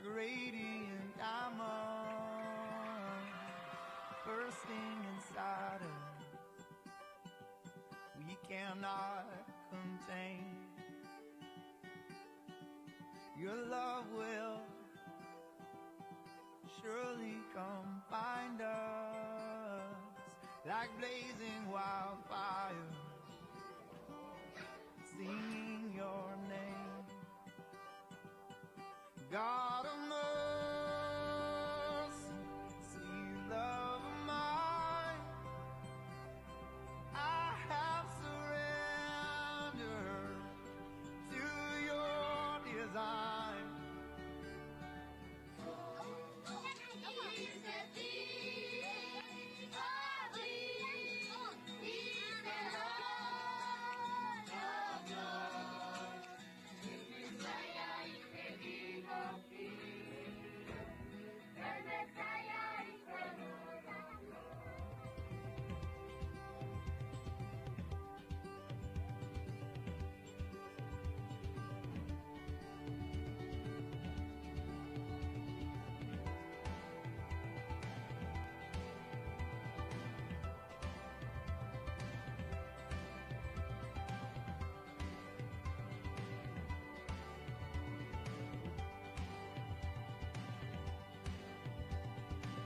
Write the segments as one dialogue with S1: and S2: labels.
S1: like radiant diamonds bursting inside us. We cannot contain. Your love will surely come find us like blazing wildfire, singing your name. God of mercy, sweet love of mine, I have surrendered to your design.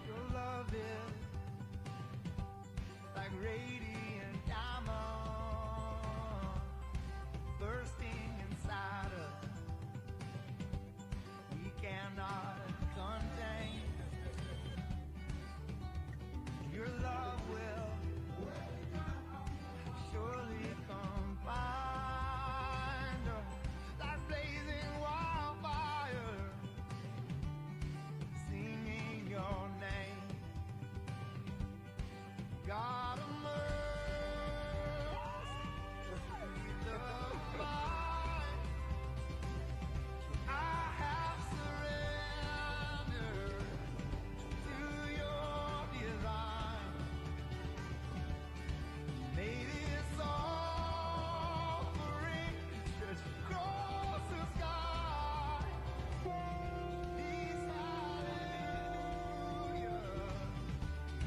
S1: Your love is like radiant diamond bursting inside us. We cannot contain. Your love will surely come find us like blazing wildfire, singing your name. God of mercy, sweet love mine, I have surrendered to your design. May this offering stretch across the sky. These hallelujah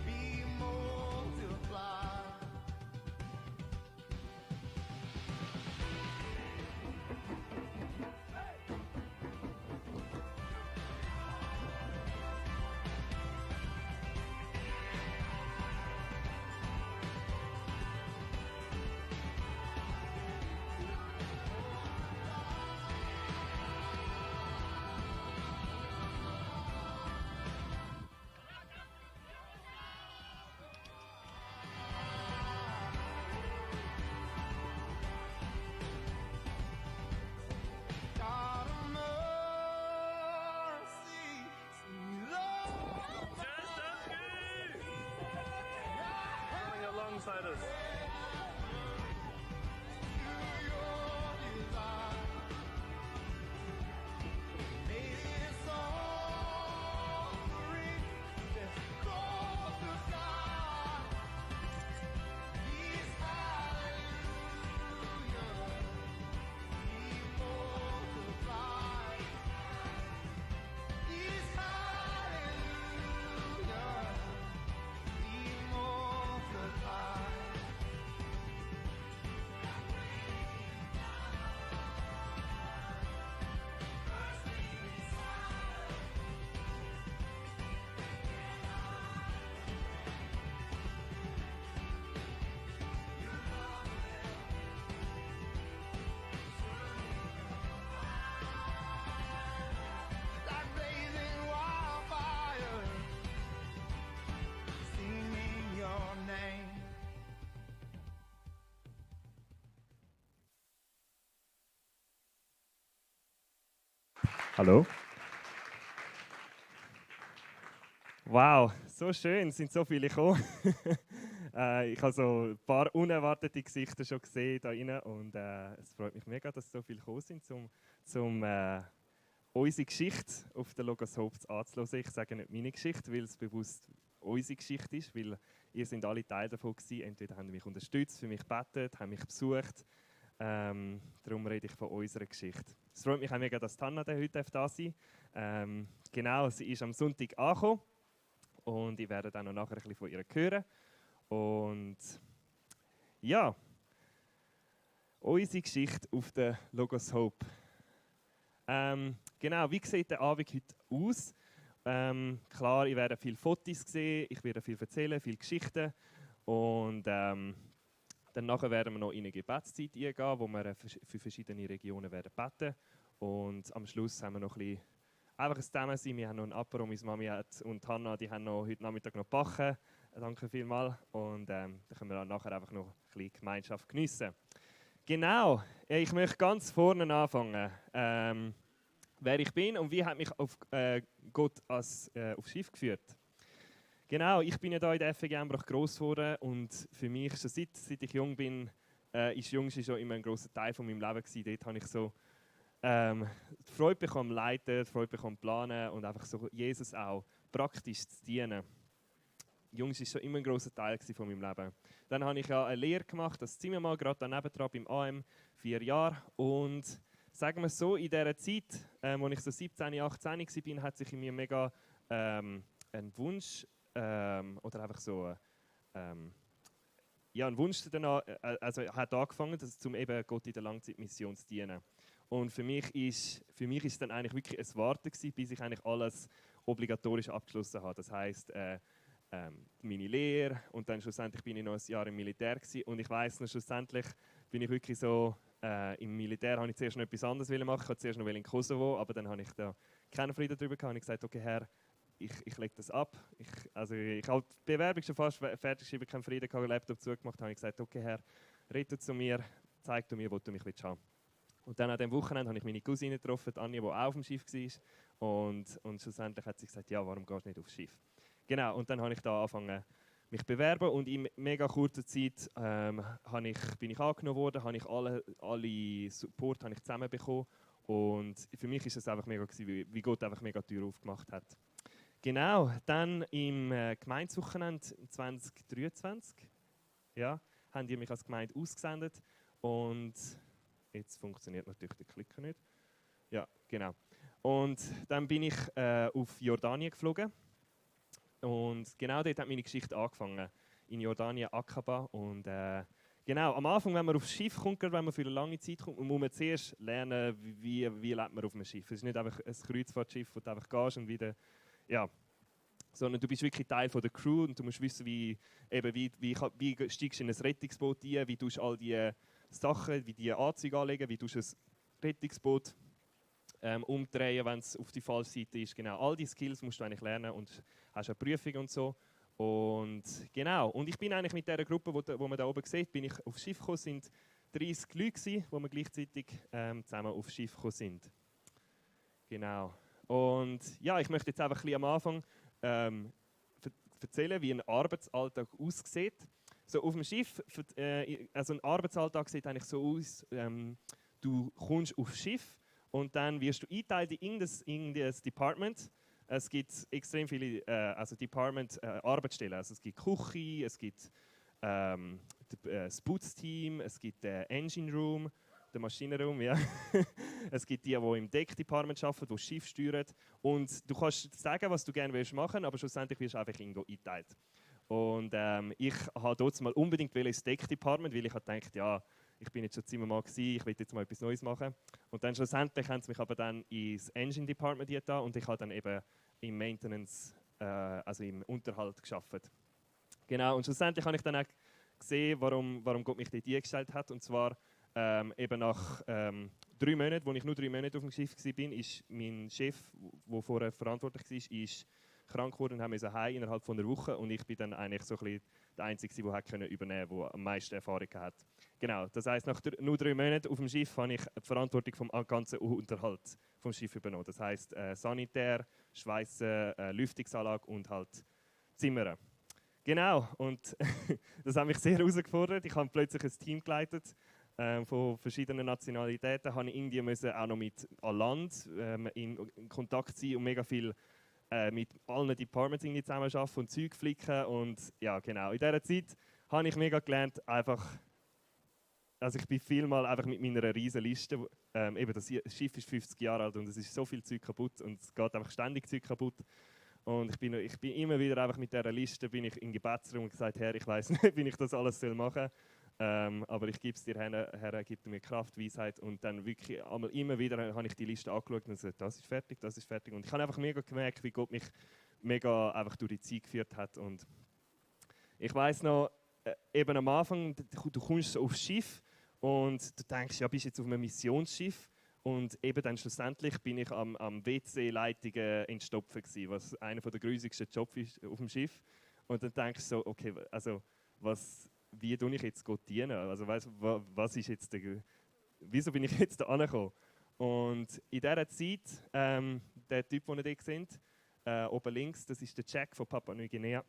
S1: be multiplied. God of mercy, sweet love,
S2: Coming alongside us.
S1: to your design. May this offering stretch across the sky. These hallelujah be multiplied. These hallelujah be multiplied. Like blazing wildfire, singing your name.
S2: Hallo. Wow, so schön, sind so viele gekommen. Ich habe so ein paar unerwartete Gesichter schon gesehen da rein und es freut mich mega, dass so viele gekommen sind, um unsere Geschichte auf der Logos Hope anzuhören. Ich sage nicht meine Geschichte, weil es bewusst unsere Geschichte ist, weil ihr sind alle Teil davon gewesen. Entweder haben mich unterstützt, für mich gebetet, haben mich besucht. Darum rede ich von unserer Geschichte. Es freut mich auch mega, dass Tanna heute da sein darf. Genau, sie ist am Sonntag angekommen und ich werde dann noch nachher ein bisschen von ihr hören. Und ja, unsere Geschichte auf der Logos Hope. Genau, wie sieht der Abend heute aus? Klar, ich werde viele Fotos sehen, ich werde viel erzählen, viele Geschichten. Und dann nachher werden wir noch in eine Gebetszeit eingehen, wo wir für verschiedene Regionen werden beten. Und am Schluss haben wir noch ein bisschen einfach ein Zusammensein. Wir haben noch ein Apero, meine Mami und Hannah, die haben noch heute Nachmittag noch gebacken. Danke vielmals. Und dann können wir dann nachher einfach noch ein bisschen Gemeinschaft geniessen. Genau, ich möchte ganz vorne anfangen. Wer ich bin und wie hat mich Gott aufs Schiff geführt. Genau, ich bin ja hier in der FG Embrach gross geworden und für mich, schon seit ich jung bin, ist Jungs schon immer ein grosser Teil von meinem Leben gewesen. Dort habe ich so die Freude bekommen, leiten, die Freude bekommen, planen und einfach so Jesus auch praktisch zu dienen. Jungs war schon immer ein grosser Teil von meinem Leben. Dann habe ich ja eine Lehre gemacht, das Zimmermann, gerade daneben dran beim AM, 4 Jahre. Und sagen wir so, in dieser Zeit, als ich so 17, 18 war, hat sich in mir mega ein Wunsch oder einfach so ein Wunsch danach, also hat angefangen, um eben Gott in der Langzeitmission zu dienen. Und für mich ist dann eigentlich wirklich ein Warten gewesen, bis ich eigentlich alles obligatorisch abgeschlossen habe. Das heisst, meine Lehre und dann schlussendlich bin ich noch ein Jahr im Militär gewesen. Und ich weiss noch, schlussendlich bin ich wirklich so, im Militär habe ich zuerst noch etwas anderes machen. Ich wollte zuerst noch in Kosovo, aber dann habe ich da keinen Frieden darüber gehabt und ich gesagt, okay Herr, ich lege das ab. Ich habe die Bewerbung schon fast fertig geschrieben, keinen Frieden gehabt, Laptop zugemacht, habe ich gesagt, okay Herr, rede zu mir, zeig du mir, wo du mich willst haben. Und dann an diesem Wochenende habe ich meine Cousine getroffen, Anja, die auch auf dem Schiff war. Und schlussendlich hat sie gesagt, ja, warum gehst du nicht aufs Schiff? Genau, und dann habe ich da angefangen, mich zu bewerben und in mega kurzer Zeit bin ich angenommen worden, habe ich alle Support habe ich zusammenbekommen und für mich ist es einfach mega gewesen, wie Gott einfach mega Tür aufgemacht hat. Genau, dann im Gemeindewochenende 2023 ja, haben die mich als Gemeinde ausgesendet und jetzt funktioniert natürlich der Klicker nicht. Ja, genau. Und dann bin ich auf Jordanien geflogen. Und genau dort hat meine Geschichte angefangen. In Jordanien, Aqaba. Und genau, am Anfang, wenn man aufs Schiff kommt, wenn man für eine lange Zeit kommt, muss man zuerst lernen, wie lebt man auf einem Schiff. Es ist nicht einfach ein Kreuzfahrtschiff, wo du einfach gehst und wieder, ja, sondern du bist wirklich Teil von der Crew und du musst wissen, wie steigst du in ein Rettungsboot ein, wie tust du all die Sachen, wie die Anzüge anlegen, wie tust du ein Rettungsboot umdrehen, wenn es auf die falsche Seite ist. Genau, all diese Skills musst du eigentlich lernen und hast eine Prüfung und so. Und genau, und ich bin eigentlich mit dieser Gruppe, wo man da oben sieht, bin ich aufs Schiff gekommen, sind 30 Leute gewesen, wo wir gleichzeitig zusammen aufs Schiff gekommen sind. Genau. Und ja, ich möchte jetzt einfach ein bisschen am Anfang erzählen, wie ein Arbeitsalltag aussieht. So auf dem Schiff, also ein Arbeitsalltag sieht eigentlich so aus, du kommst aufs Schiff und dann wirst du eingeteilt in irgendein Department. Es gibt extrem viele Arbeitsstellen. Also es gibt Küche, es gibt das Putzteam, es gibt den Engine Room, den Maschinenraum, ja. Es gibt die im Deck-Department arbeiten, die das Schiff steuern. Und du kannst sagen, was du gerne machen willst, aber schlussendlich wirst du einfach irgendwo eingeteilt. Und ich habe dort mal unbedingt ins Deck-Department, weil ich dachte, ja, ich bin jetzt schon Zimmermann gewesen, ich will jetzt mal etwas Neues machen. Und dann schlussendlich haben sie mich aber dann ins Engine Department da und ich habe dann eben im Maintenance, also im Unterhalt gearbeitet. Genau, und schlussendlich habe ich dann auch gesehen, warum Gott mich dort eingestellt hat. Und zwar eben nach 3 Monaten, wo ich nur 3 Monate auf dem Schiff war, ist mein Chef, der vorher verantwortlich war, ist krank geworden und haben wir heim innerhalb von einer Woche. Und ich bin dann eigentlich so ein bisschen der Einzige, der übernehmen konnte, der am meisten Erfahrung hat. Genau, das heisst, nach nur 3 Monaten auf dem Schiff habe ich die Verantwortung vom ganzen Unterhalt vom Schiff übernommen. Das heisst Sanitär, Schweissen, Lüftungsanlage und halt Zimmern. Genau, und das hat mich sehr herausgefordert. Ich habe plötzlich ein Team geleitet von verschiedenen Nationalitäten. Ich musste auch noch mit an Land in Kontakt sein und mega viel mit allen Departments zusammenarbeiten und Zeug flicken. Und ja, genau, in dieser Zeit habe ich mega gelernt, einfach also ich bin vielmal einfach mit meiner riesen Liste, eben das Schiff ist 50 Jahre alt und es ist so viel Zeug kaputt und es geht einfach ständig Zeug kaputt. Und ich bin immer wieder einfach mit dieser Liste bin ich in Gebetsraum und gesagt, Herr, ich weiß nicht, wie ich das alles machen soll. Aber ich gebe es dir, Herr, gib mir Kraft, Weisheit. Und dann wirklich einmal immer wieder habe ich die Liste angeschaut und gesagt, das ist fertig, das ist fertig. Und ich habe einfach mega gemerkt, wie Gott mich mega einfach durch die Zeit geführt hat. Und ich weiß noch, eben am Anfang, du kommst so aufs Schiff und du denkst, ja, bist jetzt auf einem Missionsschiff. Und eben dann schlussendlich bin ich am WC-Leitungen entstopfen gewesen, was einer der grusigsten Jobs ist auf dem Schiff. Und dann denkst du so, okay, also wie tue ich jetzt Gott dienen? Also weißt, was ist jetzt wieso bin ich jetzt da angekommen? Und in dieser Zeit, der Typ, den ihr dort seht, oben links, das ist der Jack von Papua Neuguinea.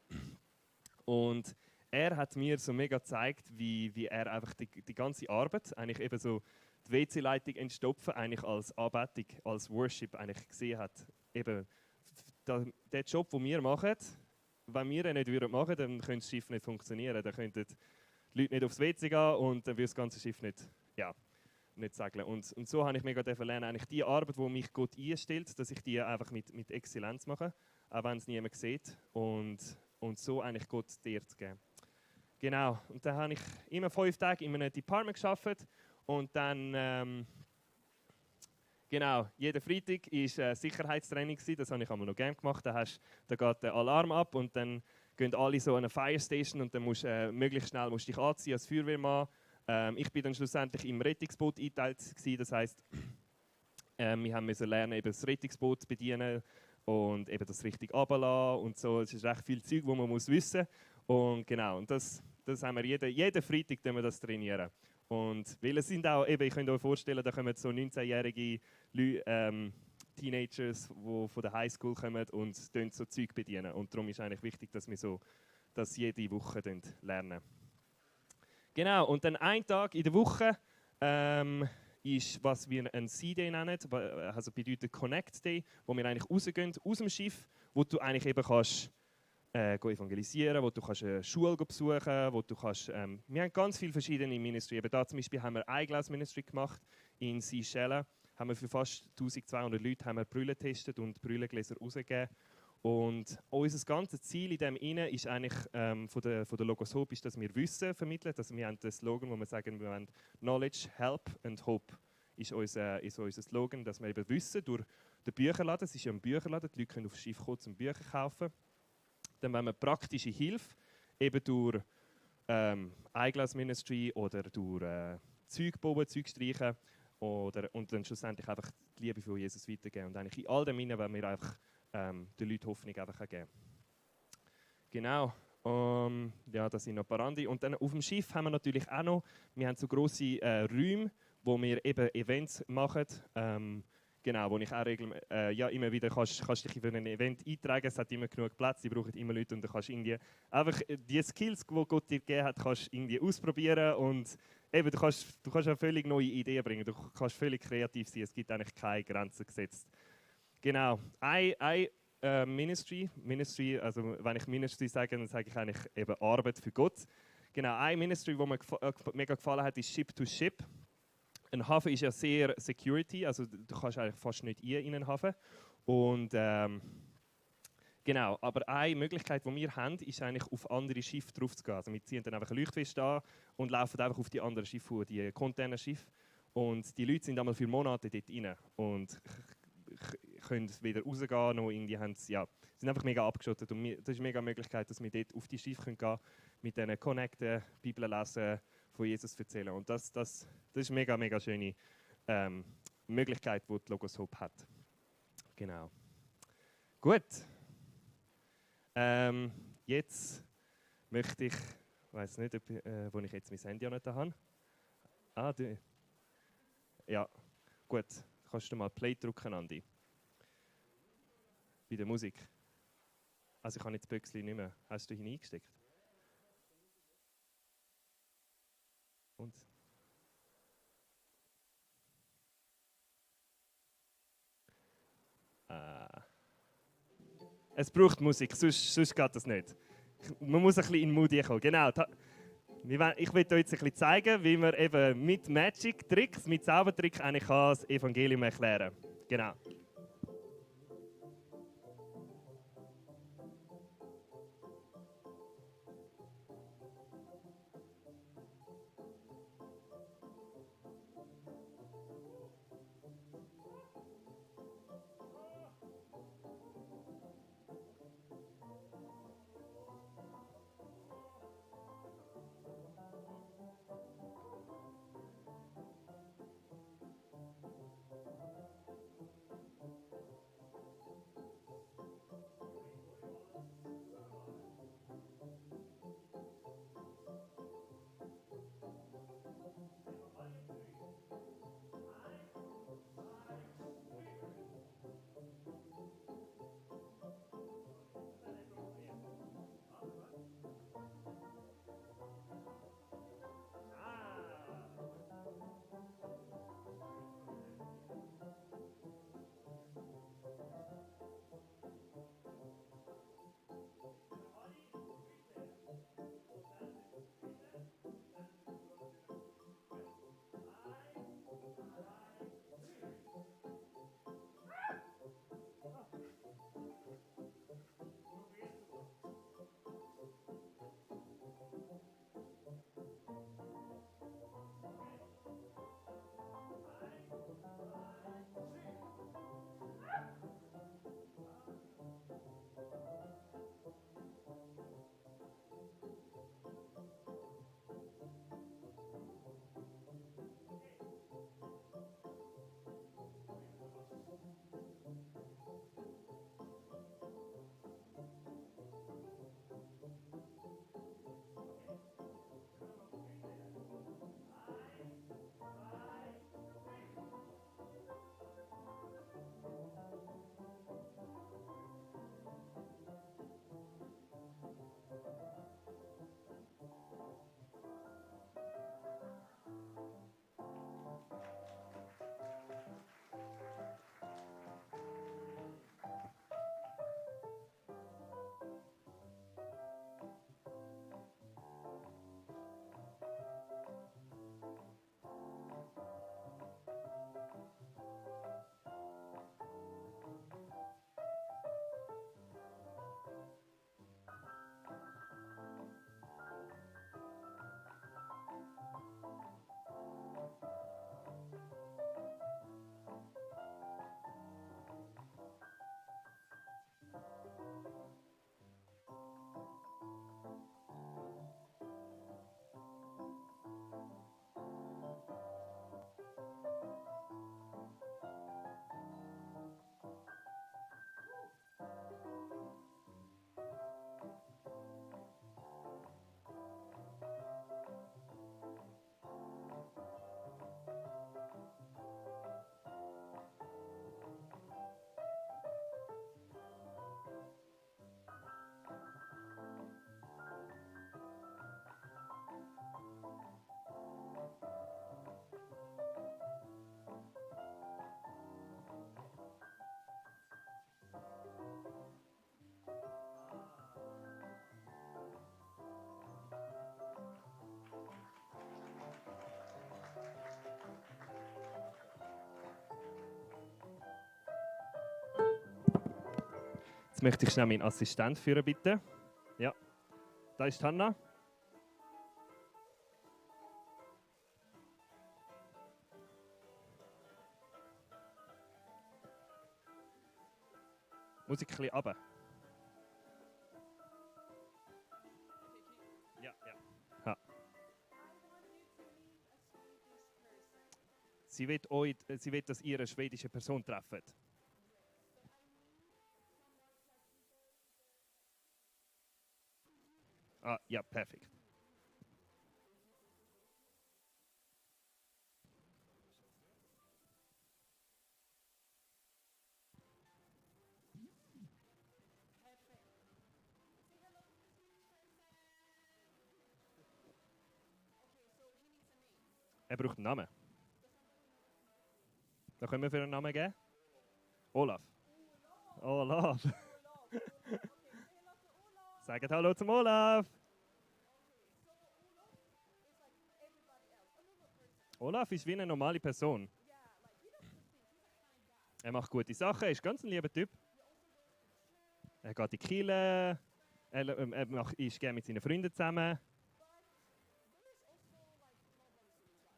S2: Und er hat mir so mega gezeigt, wie er einfach die ganze Arbeit, eigentlich eben so die WC-Leitung entstopfen, eigentlich als Anbetung, als Worship eigentlich gesehen hat. Eben, der Job, den wir machen, wenn wir ihn nicht machen würden, dann könnte das Schiff nicht funktionieren. Dann könnten die Leute nicht aufs WC gehen und dann würde das ganze Schiff nicht segeln. Und so habe ich mega lernen, eigentlich die Arbeit, die mich Gott einstellt, dass ich die einfach mit Exzellenz mache, auch wenn es niemand sieht. Und so eigentlich Gott dir zu geben. Genau, und dann habe ich immer 5 Tage in einem Department gearbeitet und dann, genau, jeden Freitag war Sicherheitstraining, das habe ich einmal noch gerne gemacht. Da geht der Alarm ab und dann gehen alle so an eine Fire Station und dann musst möglichst schnell dich anziehen als Feuerwehrmann. Ich bin dann schlussendlich im Rettungsboot eingeteilt gewesen, das heisst, wir mussten lernen, eben das Rettungsboot zu bedienen und eben das richtig runterlassen und so. Es ist recht viel Zeug, das man wissen muss. Und genau, und das haben wir jeden Freitag das trainieren. Und weil es sind auch, eben, ich könnt euch vorstellen, da kommen so 19-jährige Teenagers, die von der Highschool kommen und so Zeug bedienen. Und darum ist eigentlich wichtig, dass wir das jede Woche lernen. Genau, und dann ein Tag in der Woche ist, was wir einen C-Day nennen, also bedeutet Connect Day, wo wir eigentlich rausgehen aus dem Schiff, wo du eigentlich eben kannst evangelisieren, wo du kannst eine Schule besuchen, wo du kannst, wir haben ganz viele verschiedene Ministry. Eben da zum Beispiel haben wir Eyeglass Ministry gemacht in Seychellen, haben wir für fast 1200 Leute haben wir Brille getestet und Brillengläser rausgegeben. Und unser ganzes Ziel in dem Inne ist eigentlich von der Logos Hope, ist, dass wir Wissen vermitteln. Also wir haben den Slogan, wo wir sagen, wir haben Knowledge, Help and Hope ist unser Slogan, dass wir eben Wissen durch den Bücherladen, es ist ja ein Bücherladen, die Leute können aufs Schiff kommen, um Bücher zu kaufen. Dann wollen wir praktische Hilfe, eben durch Eyeglass Ministry oder durch Zeug bauen, Zeug streichen und dann schlussendlich einfach die Liebe von Jesus weitergeben. Und eigentlich in all dem Innen wollen wir einfach den Leuten Hoffnung einfach geben. Genau. Ja, das sind noch ein paar andere. Und dann auf dem Schiff haben wir natürlich auch noch, wir haben so grosse Räume, wo wir eben Events machen. Genau, wo ich auch immer wieder kannst dich für ein Event eintragen. Es hat immer genug Platz, die brauchen immer Leute und du kannst irgendwie einfach die Skills, die Gott dir gegeben hat, kannst irgendwie ausprobieren und eben, du kannst auch völlig neue Ideen bringen. Du kannst völlig kreativ sein. Es gibt eigentlich keine Grenzen gesetzt. Genau, ein Ministry, also wenn ich Ministry sage, dann sage ich eigentlich eben Arbeit für Gott. Genau, ein Ministry, das mir mega gefallen hat, ist Ship to Ship. Ein Hafen ist ja sehr Security, also du kannst eigentlich fast nicht in einen Hafen. Und genau, aber eine Möglichkeit, die wir haben, ist eigentlich auf andere Schiffe drauf zu gehen. Also wir ziehen dann einfach eine Leuchtfest an und laufen einfach auf die anderen Schiffe, die Containerschiffe. Und die Leute sind einmal für Monate dort rein und können wieder rausgehen. Noch irgendwie sind einfach mega abgeschottet. Und das ist eine mega Möglichkeit, dass wir dort auf die Schiffe gehen können, mit denen connecten, Bibel lesen, von Jesus erzählen. Und das ist eine mega, mega schöne Möglichkeit, die die Logos Hope hat. Genau. Gut. Jetzt möchte ich weiß nicht, wo ich jetzt mein Handy auch nicht habe. Du. Ja, gut. Kannst du mal Play drücken, Andi? Bei der Musik. Also ich habe jetzt das Büchschen nicht mehr. Hast du hineingesteckt? Und? Es braucht Musik, sonst geht das nicht. Man muss ein bisschen in den Mood kommen. Genau. Ich will euch jetzt ein bisschen zeigen, wie man eben mit Magic-Tricks, mit Zaubertricks eigentlich das Evangelium erklären kann. Genau. Jetzt möchte ich schnell meinen Assistent führen, bitte. Ja, da ist Hanna. Musik ein bisschen runter. Ja, ja. Ja. Sie will, dass ihr eine schwedische Person treffen. Ah, ja, perfekt. Er braucht einen Namen. Da können wir für einen Namen geben? Olaf. Olaf. Sagt Hallo zum Olaf. Olaf ist wie eine normale Person. Er macht gute Sachen, er ist ganz ein lieber Typ. Er geht in die Kirche, ist gerne mit seinen Freunden zusammen.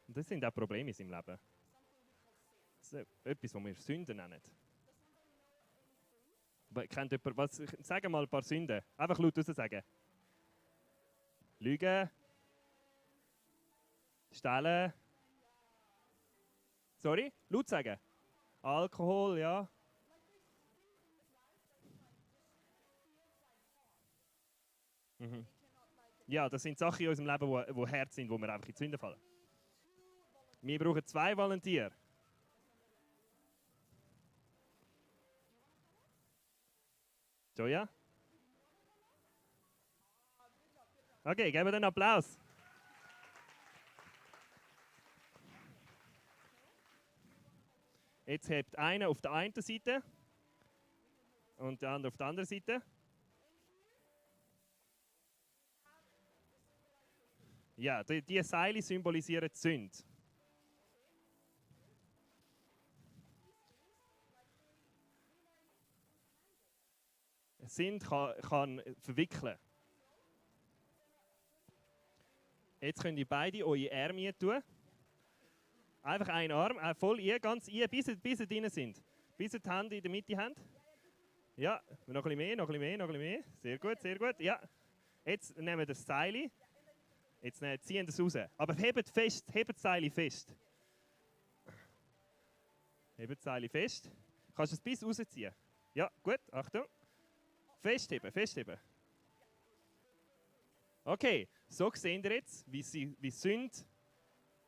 S2: Und das sind auch Probleme in seinem Leben. Das ist etwas, was wir Sünden nennen. Kennt jemand, sag mal ein paar Sünden. Einfach laut raus sagen. Lügen. Stehlen. Sorry, laut sagen. Alkohol, ja. Mhm. Ja, das sind Sachen in unserem Leben, die hart sind, wo wir einfach in die Sünde fallen. Wir brauchen 2 Volunteer. Joja? Okay, geben wir einen Applaus. Jetzt hebt einer auf der einen Seite und der andere auf der anderen Seite. Ja, die Seile symbolisieren die Sünde. Sünde kann verwickeln. Jetzt könnt ihr beide eure Arme tun. Einfach einen Arm, voll ganz bis ihr drin sind. Bis ihr die Hände in der Mitte habt. Ja, noch ein bisschen mehr, noch ein bisschen mehr, noch ein bisschen mehr. Sehr gut, sehr gut. Ja. Jetzt nehmen wir das Seil. Jetzt ziehen wir es raus. Aber hebt das Seil fest. Hebt das Seil fest. Kannst du es bis rausziehen? Ja, gut, Achtung. Festheben, festheben. Okay, so sehen ihr jetzt, wie Sünde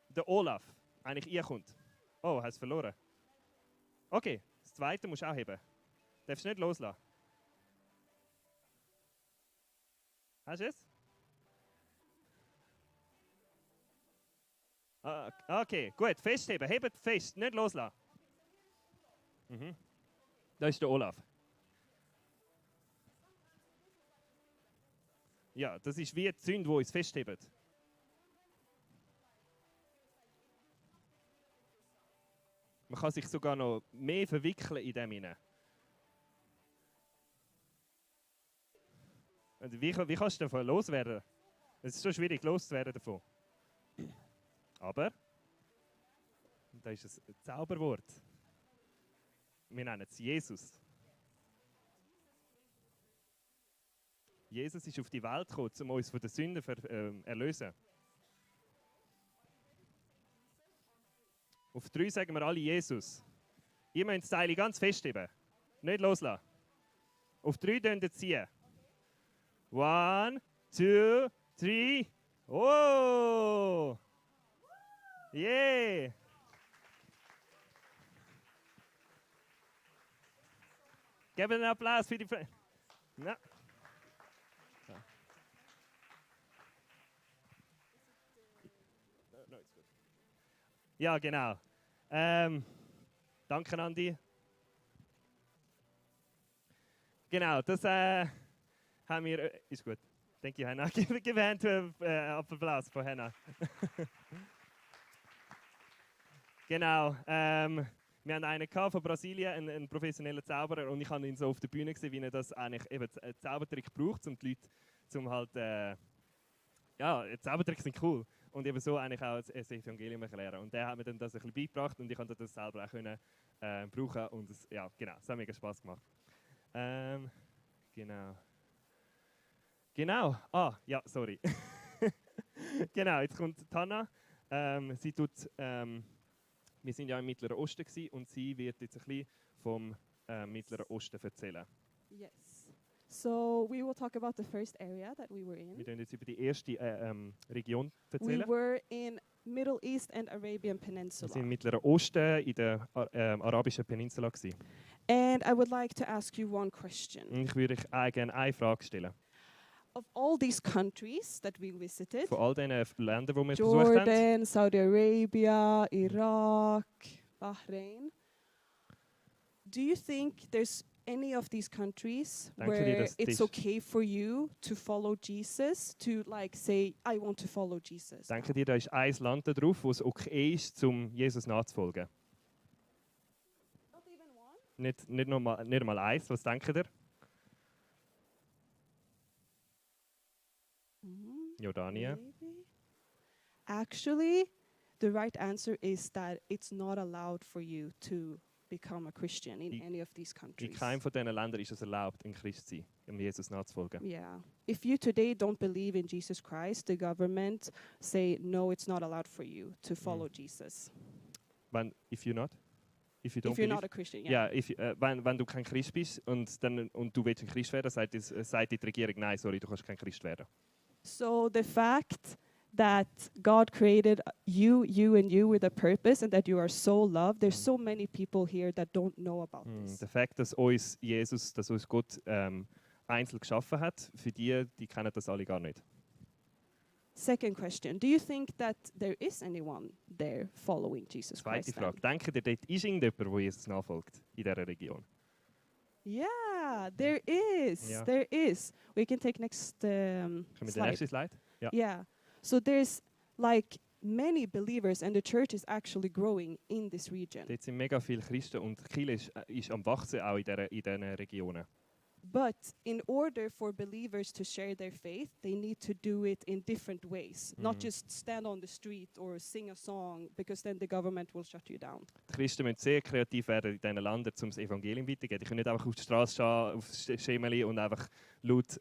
S2: der Olaf eigentlich einkommt. Oh, hast du verloren? Okay, das zweite musst du auch heben. Darfst du nicht loslassen. Hast du es? Okay, gut, festheben. Hebt fest, nicht loslassen. Mhm. Das ist der Olaf. Ja, das ist wie die Sünde, die uns festhebt. Man kann sich sogar noch mehr verwickeln in dem hinein. Wie kannst du davon loswerden? Es ist so schwierig, loszuwerden davon. Aber, das ist ein Zauberwort. Wir nennen es Jesus. Jesus ist auf die Welt gekommen, um uns von der Sünde zu erlösen. Auf 3 sagen wir alle Jesus. Ihr müsst das Seil ganz festheben. Nicht loslassen. Auf 3 könnt ihr ziehen. 1, 2, 3. Oh! Yeah! Gebt einen Applaus für die Freunde. Ja. Ja, genau. Danke, Andi. Genau, das haben wir. Ist gut. Thank you, Hannah. Give a hand to Applaus für Hannah. Genau. Wir haben einen von Brasilien, einen professionellen Zauberer, und ich habe ihn so auf der Bühne gesehen, wie er das eigentlich eben einen Zaubertrick braucht, um die Leute, ja, Zaubertricks sind cool. Und eben so eigentlich auch das Evangelium erklären. Und der hat mir dann das ein bisschen beigebracht und ich konnte das selber auch können, brauchen. Und das, ja, genau, es hat mega Spass gemacht. Genau. Genau. Ah, ja, sorry. Genau, jetzt kommt Tana. Sie tut, wir sind ja im Mittleren Osten gewesen, und sie wird jetzt ein bisschen vom Mittleren Osten erzählen.
S3: Yes. So we will talk about the first area that we were in.
S2: Wir werden jetzt über die erste Region
S3: We
S2: erzählen.
S3: were in Middle East and Arabian
S2: Wir sind im
S3: Peninsula.
S2: Mittleren Osten in der arabischen Peninsula gewesen.
S3: And I would like to ask you one question.
S2: Und ich würde euch gerne eine Frage stellen.
S3: Of all these countries that we visited,
S2: Von all diesen Ländern, die wir besucht haben,
S3: Jordan, Saudi Arabia, Iraq, Bahrain, do you think there's any of these countries
S2: Danke dir,
S3: where
S2: dass
S3: it's
S2: dies-
S3: okay for you to follow Jesus, to like say, I want to follow Jesus?
S2: Denkt ihr, da ist ein Land da drauf, wo es okay ist, um Jesus nachzufolgen?
S3: Not even one?
S2: Nicht mal eins. Was denkt ihr? Jordanien.
S3: Maybe. Actually, the right answer is that it's not allowed for you to become a Christian in
S2: I-
S3: any of these
S2: In
S3: countries.
S2: keinem von diesen Ländern ist es erlaubt, ein Christ zu sein, um Jesus nachzufolgen.
S3: Yeah. If you today don't believe in Jesus Christ, the government say no, it's not allowed for you to follow Jesus.
S2: If you're not? If you don't
S3: If you're
S2: believe?
S3: not a Christian, yeah.
S2: Ja, wenn du kein Christ bist und du willst ein Christ werden, sagt die Regierung, nein, sorry, du kannst kein Christ werden.
S3: So the fact that God created you and you with a purpose and that you are so loved, there's so many people here that don't know about this.
S2: Der Fakt, dass uns Gott einzeln geschaffen hat, für die kennen das alle gar nicht.
S3: Second question, do you think that there is anyone there following Jesus
S2: Zweite
S3: Christ?
S2: Frage, denken ihr, dort ist irgendjemand, der Jesus nachfolgt in dieser Region?
S3: Yeah, there is.
S2: Yeah.
S3: There is. We can take next
S2: Können wir den
S3: slide.
S2: nächsten Slide? Ja.
S3: Yeah. So there's like many believers and the church is actually growing in this region.
S2: Dort sind mega viele Christen und die Kirche ist am Wachsen auch in diesen Regionen.
S3: But in order for believers to share their faith, they need to do it in different ways. Not just stand on the street or sing a song, because then the government will shut you down.
S2: Die Christen müssen sehr kreativ werden in diesen Ländern, um das Evangelium weiterzugeben. Die können nicht einfach auf die Straße stehen, aufs Schemeli und einfach laut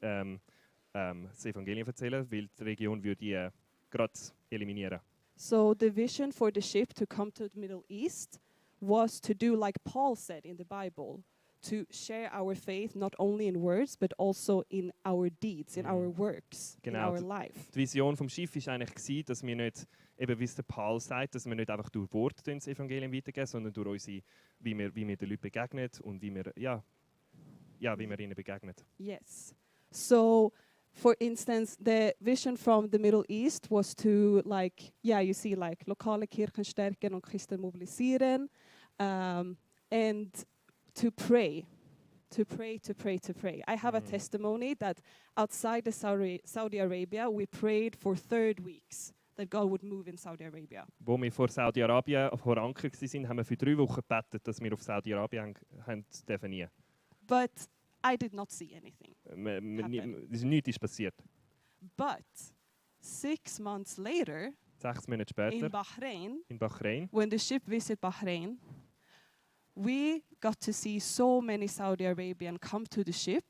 S2: das Evangelium erzählen, weil die Region würde die gerade eliminieren.
S3: So the vision for the ship to come to the Middle East was to do like Paul said in the Bible, to share our faith not only in words but also in our deeds, in our works, in
S2: Genau,
S3: our
S2: d-
S3: life.
S2: Die Vision vom Schiff war eigentlich gewesen, dass wir nicht, eben wie es der Paul sagt, dass wir nicht einfach durch Worte das Evangelium weitergeben, sondern durch unsere, wie wir den Leuten begegnen und wie wir ihnen begegnen.
S3: Yes. So, for instance, the vision from the Middle East was to like, yeah, you see like lokale Kirchen stärken und Christen mobilisieren, and to pray. To pray, to pray, to pray. I have a testimony that outside the Saudi Arabia, we prayed for 3 weeks that God would move in Saudi Arabia.
S2: Wo wir vor Saudi-Arabien vor Anker waren, haben wir für 3 Wochen gebetet, dass wir auf Saudi-Arabien haben dürfen nie.
S3: But I did not see anything.
S2: Nichts ist passiert.
S3: But 6 months later,
S2: 6 Monate
S3: in
S2: später,
S3: Bahrain,
S2: in Bahrain,
S3: when the ship visited Bahrain, we got to see so many Saudi Arabians come to the ship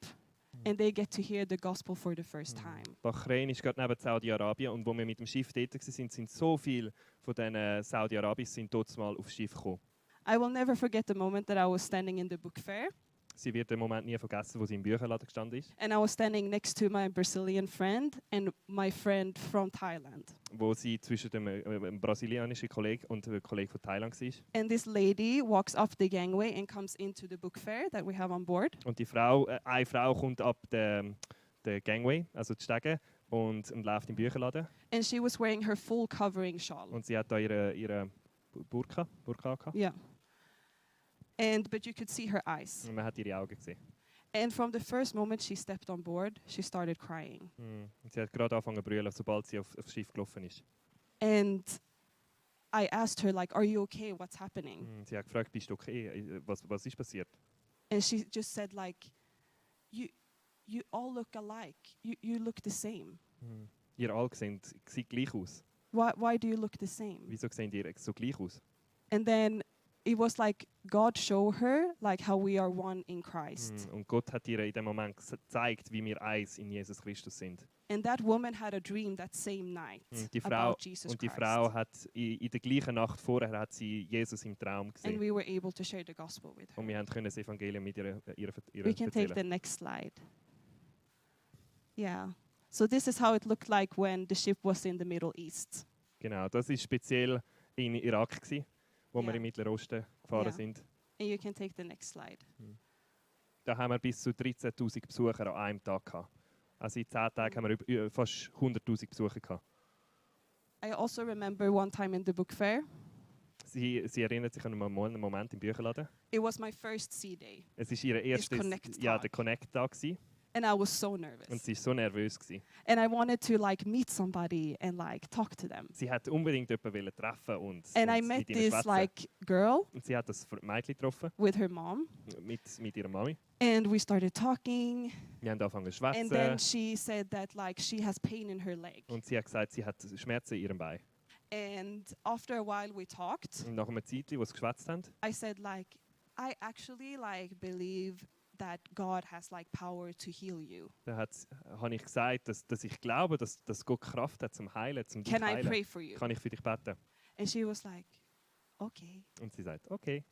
S3: and they get to hear the gospel for the first time.
S2: Bahrain ist gerade neben Saudi-Arabien und wo wir mit dem Schiff dort waren, sind so viele von diesen Saudi-Arabis dort mal aufs Schiff gekommen.
S3: I will never forget the moment that I was standing in the book fair
S2: Sie wird den Moment nie vergessen, wo sie im Bücherladen gestanden ist,
S3: and I was standing next to my Brazilian friend and my friend from Thailand.
S2: wo sie zwischen dem brasilianischen Kollegen und dem Kollegen von Thailand war.
S3: And this lady walks up the gangway and comes into the book fair that we have on board.
S2: Und eine Frau kommt ab der Gangway, also die Stege, und läuft im Bücherladen.
S3: And she was wearing her full covering shawl.
S2: Und sie hat da ihre Burka gehabt.
S3: Yeah. But you could see her eyes.
S2: Und man hat ihre Augen gesehen.
S3: And from the first moment she stepped on board, she started crying.
S2: Und sie hat gerade angefangen zu brüllen, sobald sie aufs Schiff gelaufen ist.
S3: And I asked her, like, are you okay? What's happening?
S2: Sie hat gefragt, bist du okay? Was ist passiert?
S3: And she just said, like, you all look alike. You look the same.
S2: Ihr alle sieht gleich aus.
S3: Why do you look the same?
S2: Wieso sehen ihr so gleich aus?
S3: And then it was like God showed her like how we are one in Christ.
S2: Und Gott hat ihr in dem Moment gezeigt, wie wir eins in Jesus Christus sind.
S3: And that woman had a dream that same night
S2: Die Frau,
S3: about Jesus
S2: und die
S3: Christ.
S2: Frau hat in der gleichen Nacht vorher hat sie Jesus im Traum
S3: And
S2: gesehen.
S3: we were able to share the gospel with her.
S2: Und wir können das Evangelium mit ihr
S3: We can take
S2: erzählen.
S3: the next slide. Yeah. So this is how it looked like when the ship was in the Middle East.
S2: Genau, das war speziell in Irak, wo wir
S3: Ja.
S2: im Mittleren Osten gefahren
S3: Ja.
S2: sind.
S3: And you can take the next slide.
S2: Da haben wir bis zu 13'000 Besucher an einem Tag gehabt. Also in 10 Tagen haben wir fast 100'000 Besucher gehabt.
S3: I also remember one time in the book fair,
S2: Sie erinnert sich an einen Moment im Bücherladen.
S3: It was my first C day,
S2: Es war ihr erstes
S3: Connect
S2: ja,
S3: Tag.
S2: der Connect-Tag gewesen.
S3: and I was so nervous.
S2: Und sie war so nervös gewesen.
S3: And I wanted to like meet somebody and like talk to them.
S2: Sie hat unbedingt jemanden treffen und
S3: And I
S2: mit
S3: met
S2: ihnen
S3: this
S2: schwätzen.
S3: like girl
S2: Und sie hat das Mädchen getroffen
S3: with her mom,
S2: mit ihrer Mami.
S3: and we started talking.
S2: Wir haben angefangen zu
S3: And then
S2: schwätzen.
S3: she said that like she has pain in her leg.
S2: Und sie hat gesagt, sie hat Schmerzen in ihrem Bein.
S3: And after a while we talked.
S2: Und nach einer Zeit, wo sie geschwätzt haben,
S3: I said like I actually like believe that God has like power to heal you.
S2: da habe ich gesagt, dass ich glaube, dass Gott Kraft hat zum Heilen, zum dich
S3: Can I
S2: heilen.
S3: pray for you?
S2: Kann ich für dich beten?
S3: And she was like, okay.
S2: Und sie sagt, okay.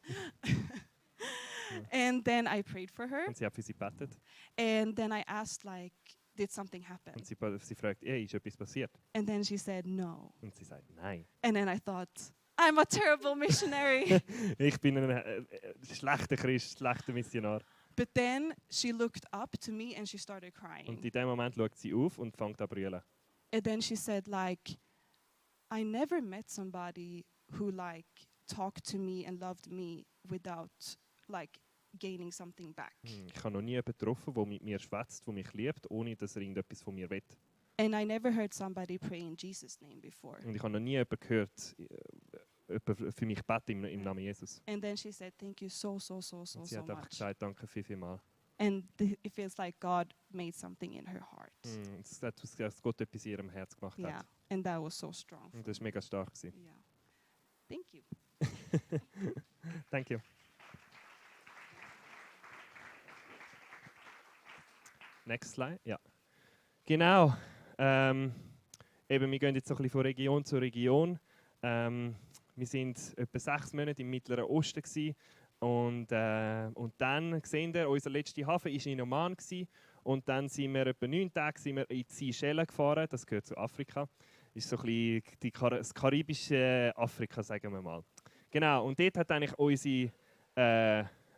S3: And then I prayed for her.
S2: Und sie hat für sie gebetet.
S3: And then I asked like, did something happen?
S2: Und sie fragt, hey, ist etwas passiert?
S3: And then she said no.
S2: Und sie sagt, nein.
S3: And then I thought, I'm a terrible missionary.
S2: Ich bin ein schlechter Christ, schlechter Missionar.
S3: But then she looked up to me and she started
S2: Und
S3: crying.
S2: in dem Moment schaut sie auf und fängt an zu brüllen.
S3: And then she said like, I never met somebody who like talked to me and loved me without like gaining something back.
S2: Ich habe noch nie jemanden getroffen, der mit mir schwätzt, der mich liebt, ohne dass er irgendetwas von mir will.
S3: And I never heard somebody pray in Jesus' name before.
S2: Und ich habe noch nie jemanden gehört, jemand für mich beten im Namen Jesus.
S3: And then she said, thank you so
S2: Und sie hat einfach
S3: much.
S2: gesagt, danke vielmals.
S3: And it feels like God made something in her heart.
S2: Es hat ausgesehen, dass Gott etwas in ihrem Herz gemacht
S3: Yeah,
S2: hat.
S3: and that was so strong.
S2: Und das war mega stark. Gewesen.
S3: Yeah. Thank you.
S2: Thank you. Next slide. Ja. Genau. Eben, wir gehen jetzt so ein bisschen von Region zu Region. Wir sind etwa 6 Monate im Mittleren Osten gewesen. Und dann sehen wir, unser letzter Hafen war in Oman gewesen. Und dann sind wir etwa 9 Tage sind wir in die Seychellen gefahren. Das gehört zu Afrika. Ist so ein bisschen das karibische Afrika, sagen wir mal. Genau. Und dort hat eigentlich unsere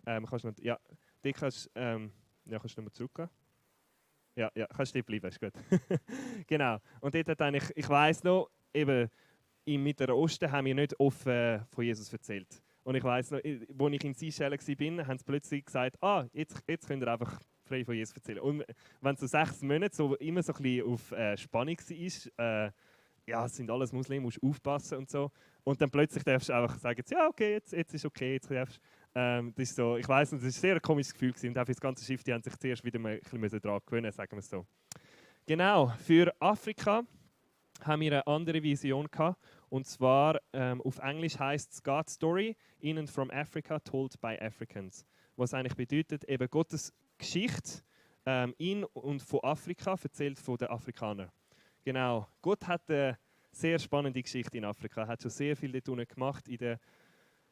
S2: kannst du noch, ja, dort kannst kannst du noch mal zurückgehen. Ja, kannst du dort bleiben, ist gut. Genau. Und dort hat eigentlich, ich weiss noch, eben im Mittleren Osten haben wir nicht offen von Jesus erzählt. Und ich weiss noch, als ich in Seychellen war, haben sie plötzlich gesagt, jetzt könnt ihr einfach frei von Jesus erzählen. Und wenn so 6 Monate so immer so ein bisschen auf Spannung war, ja, es sind alles Muslime, musst aufpassen und so. Und dann plötzlich darfst du einfach sagen, ja, okay, jetzt ist okay, jetzt darfst das ist so, ich weiss, das war ein sehr komisches Gefühl gewesen. Und auch für das ganze Schiff, die haben sich zuerst wieder ein bisschen daran gewöhnen, sagen wir es so. Genau, für Afrika haben wir eine andere Vision gehabt. Und zwar, auf Englisch heißt es God Story, in and from Africa, told by Africans. Was eigentlich bedeutet, eben Gottes Geschichte in und von Afrika, erzählt von den Afrikanern. Genau, Gott hat eine sehr spannende Geschichte in Afrika. Er hat schon sehr viel dort gemacht in den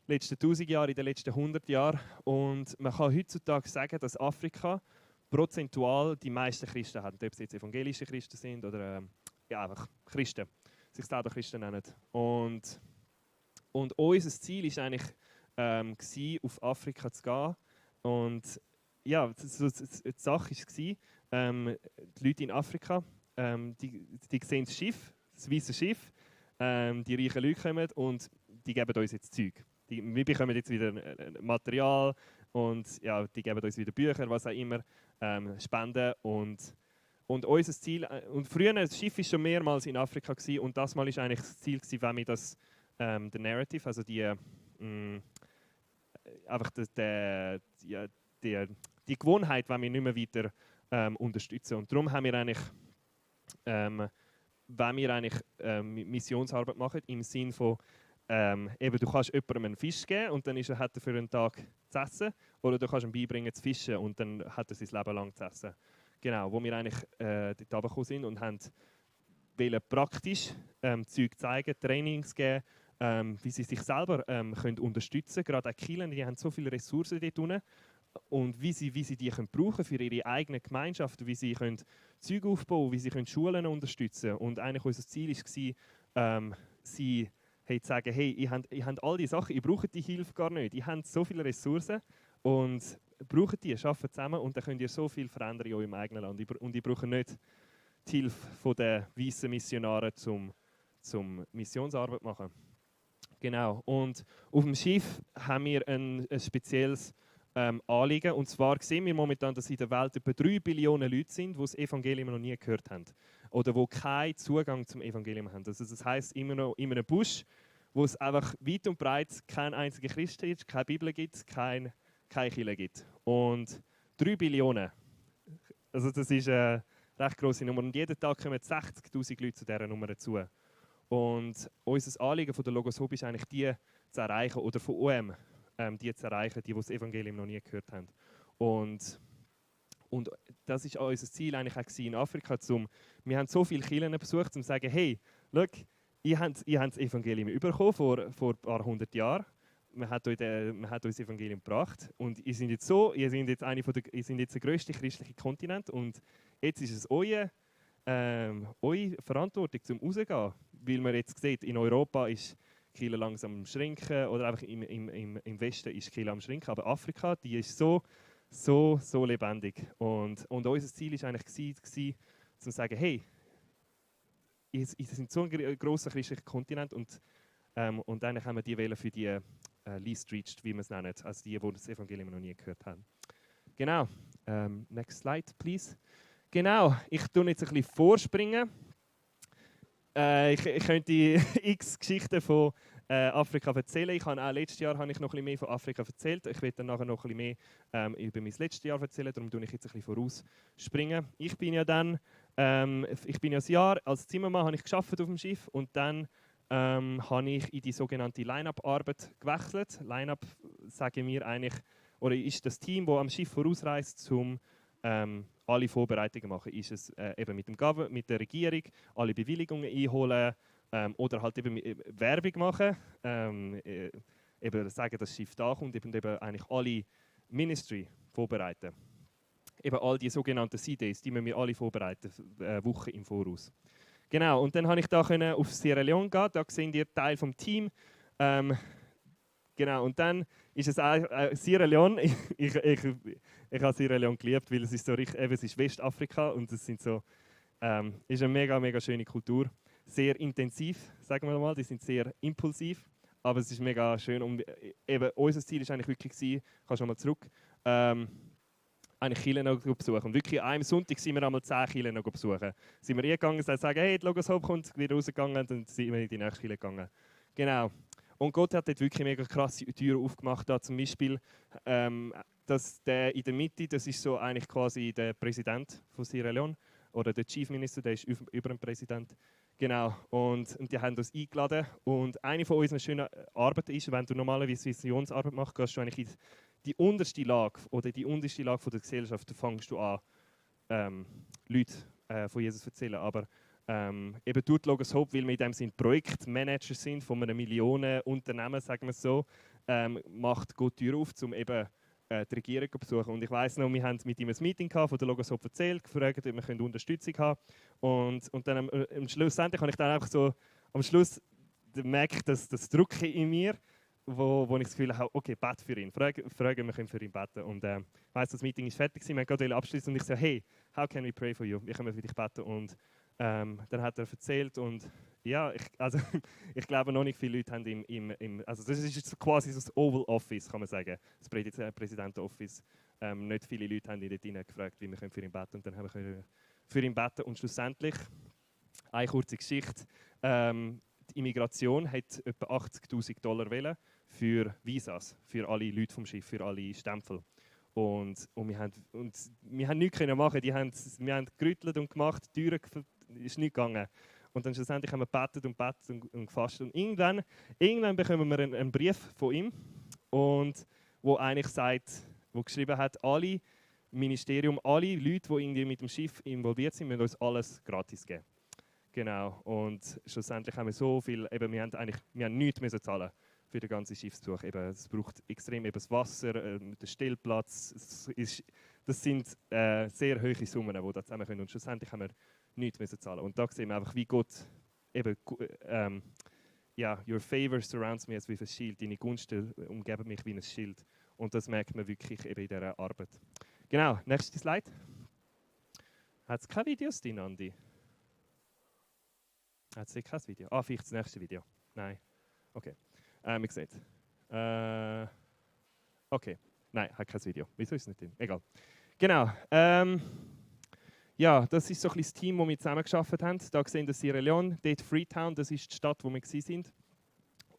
S2: letzten 1000 Jahren, in den letzten 100 Jahren. Und man kann heutzutage sagen, dass Afrika prozentual die meisten Christen hat. Ob es jetzt evangelische Christen sind oder ja, einfach Christen, sich selber Christen nennen. Und unser Ziel war eigentlich, auf Afrika zu gehen. Und ja, die Sache war, die Leute in Afrika, die sehen das Schiff, das weiße Schiff, die reichen Leute kommen und die geben uns jetzt Zeug. Wir bekommen jetzt wieder Material und ja, die geben uns wieder Bücher, was auch immer, Spenden und unser Ziel, und früher, das Schiff war schon mehrmals in Afrika gewesen, und das Mal war eigentlich das Ziel, wenn wir das, der Narrative, also einfach die Gewohnheit, wenn wir nicht mehr weiter unterstützen. Und darum haben wir eigentlich, Missionsarbeit machen, im Sinne von, eben, du kannst jemandem einen Fisch geben und dann hat er für einen Tag zu essen, oder du kannst ihm beibringen zu fischen und dann hat er sein Leben lang zu essen. Genau, wo wir eigentlich dort runtergekommen sind und wollen praktisch Zeug zeigen, Trainings geben, wie sie sich selber können unterstützen können. Gerade auch Kirchen, die haben so viele Ressourcen dort unten. Und wie sie die können brauchen für ihre eigene Gemeinschaft, wie sie können Zeug aufbauen, wie sie können Schulen unterstützen. Und eigentlich unser Ziel war, sie zu sagen, hey, ihr habt all diese Sachen, ihr braucht die Hilfe gar nicht. Ihr habt so viele Ressourcen und braucht die, arbeitet zusammen und dann könnt ihr so viel verändern in eurem eigenen Land. Und ihr braucht nicht die Hilfe der weißen Missionare zum Missionsarbeit machen. Genau. Und auf dem Schiff haben wir ein spezielles Anliegen. Und zwar sehen wir momentan, dass in der Welt etwa 3 Billionen Leute sind, die das Evangelium noch nie gehört haben. Oder die keinen Zugang zum Evangelium haben. Also das heisst, immer noch in einem Busch, wo es einfach weit und breit kein einziger Christ ist, keine Bibel gibt, keine Kirche gibt. Und 3 Billionen. Also das ist eine recht grosse Nummer. Und jeden Tag kommen 60'000 Leute zu dieser Nummer dazu. Und unser Anliegen von der Logos Hope ist eigentlich, die zu erreichen, oder von OM, die zu erreichen, die das Evangelium noch nie gehört haben. Und das ist auch unser Ziel eigentlich auch in Afrika. Wir haben so viele Kirchen besucht, um zu sagen, hey, schau, ihr habt das Evangelium bekommen vor ein paar hundert Jahren. Man hat uns das Evangelium gebracht. Und ihr seid jetzt der grösste christliche Kontinent. Und jetzt ist es eure Verantwortung, zum rauszugehen. Weil man jetzt sieht, in Europa ist die Kirche langsam am Schrinken, oder einfach im Westen ist die Kirche am Schrinken. Aber Afrika, die ist so lebendig. Und unser Ziel war eigentlich, zu sagen, hey, ihr seid so ein grosser christlicher Kontinent und eigentlich haben wir die wählen für die least reached, wie wir es nennen, also die das Evangelium noch nie gehört haben. Genau. Next slide, please. Genau, ich tue jetzt ein bisschen vorspringen. Ich könnte x Geschichten von Afrika erzählen. Letztes Jahr habe ich noch ein bisschen mehr von Afrika erzählt. Ich werde dann nachher noch ein bisschen mehr über mein letztes Jahr erzählen. Darum springe ich jetzt ein bisschen vorausspringen. Ich bin ja ein Jahr als Zimmermann habe ich gearbeitet auf dem Schiff und dann habe ich in die sogenannte Line-Up-Arbeit gewechselt. Line-Up sagen wir eigentlich, oder ist das Team, das am Schiff vorausreist, um alle Vorbereitungen machen. Ist es eben mit der Regierung, alle Bewilligungen einholen oder halt eben Werbung machen, eben sagen, dass das Schiff da kommt und eben eigentlich alle Ministry vorbereiten. Eben all die sogenannten C-Days, die müssen wir alle vorbereiten, Wochen im Voraus. Genau, und dann konnte ich da auf Sierra Leone gehen, da seht ihr Teil vom Team. Genau, und dann ist es Sierra Leone. Ich habe Sierra Leone geliebt, weil es ist so richtig, es ist Westafrika und es ist eine mega, mega schöne Kultur. Sehr intensiv, sagen wir mal, die sind sehr impulsiv, aber es ist mega schön. Und eben, unser Ziel war eigentlich wirklich, ich kann schon mal zurück, eigentlich Kirchen noch besuchen. Und wirklich an einem Sonntag sind wir einmal 10 Kirchen noch besuchen. Sind wir gegangen und sagen, hey, die Logos Hope kommt, wieder rausgegangen und dann sind wir in die nächste Kirche gegangen. Genau. Und Gott hat dort wirklich mega krasse Türen aufgemacht. Da zum Beispiel, dass der in der Mitte, das ist so eigentlich quasi der Präsident von Sierra Leone oder der Chief Minister, der ist über dem Präsident. Genau. Und die haben uns eingeladen. Und eine von unseren schönen Arbeiten ist, wenn du normalerweise Visionsarbeit machst, gehst du eigentlich in die unterste Lage oder die unterste Lage der Gesellschaft, da fängst du an, Leute von Jesus zu erzählen. Aber eben durch die Logos Hope, weil wir in dem Sinne Projektmanager sind von einem Millionenunternehmen, sagen wir es so, macht Gott die Tür auf, um eben die Regierung zu besuchen. Und ich weiss noch, wir haben mit ihm ein Meeting von der Logos Hope erzählt, gefragt, ob wir Unterstützung haben können. Und dann am Schluss habe ich dann einfach so, am Schluss merke dass das Druck in mir, wo ich das Gefühl habe, okay, bete für ihn. Fragen, wir können für ihn beten. Und ich weiss, das Meeting ist fertig, wir haben gerade abschließen und ich so, hey, how can we pray for you? Wir können für dich beten. Und dann hat er erzählt und ja, ich glaube noch nicht viele Leute haben also das ist quasi so das Oval Office, kann man sagen, das Präsidenten-Office. Nicht viele Leute haben ihn dort gefragt, wie wir für ihn beten können. Und dann haben wir für ihn beten und schlussendlich, eine kurze Geschichte, die Immigration hat etwa $80.000 wollen für Visas, für alle Leute vom Schiff, für alle Stempel. Und wir haben nichts machen. Wir haben gerüttelt und gemacht, die Türen ist nicht gegangen. Und dann schlussendlich haben wir gebetet und gefastet. Und irgendwann bekommen wir einen Brief von ihm, und wo eigentlich sagt, wo geschrieben hat, alle Ministerium, alle Leute, die irgendwie mit dem Schiff involviert sind, müssen uns alles gratis geben. Genau. Und schlussendlich haben wir so viel, eben, wir haben nichts müssen zahlen für den ganzen Schiffsbesuch. Eben, es braucht extrem eben das Wasser, den Stellplatz. Das sind sehr hohe Summen, die da zusammen können. Und schlussendlich haben wir nichts müssen zahlen. Und da sehen wir einfach, wie Gott eben, your favor surrounds me as with a shield. Deine Gunsten umgeben mich wie ein Schild. Und das merkt man wirklich eben in dieser Arbeit. Genau, nächste Slide. Hat es keine Videos drin, Andi? Hat es kein Video? Vielleicht das nächste Video. Nein. Okay. Man sieht. Okay. Nein, hat kein Video. Wieso ist es nicht drin? Egal. Genau. Ja, das ist so ein bisschen das Team, das wir zusammen gearbeitet haben. Da sehen wir Sierra Leone, dort Freetown, das ist die Stadt, wo wir waren.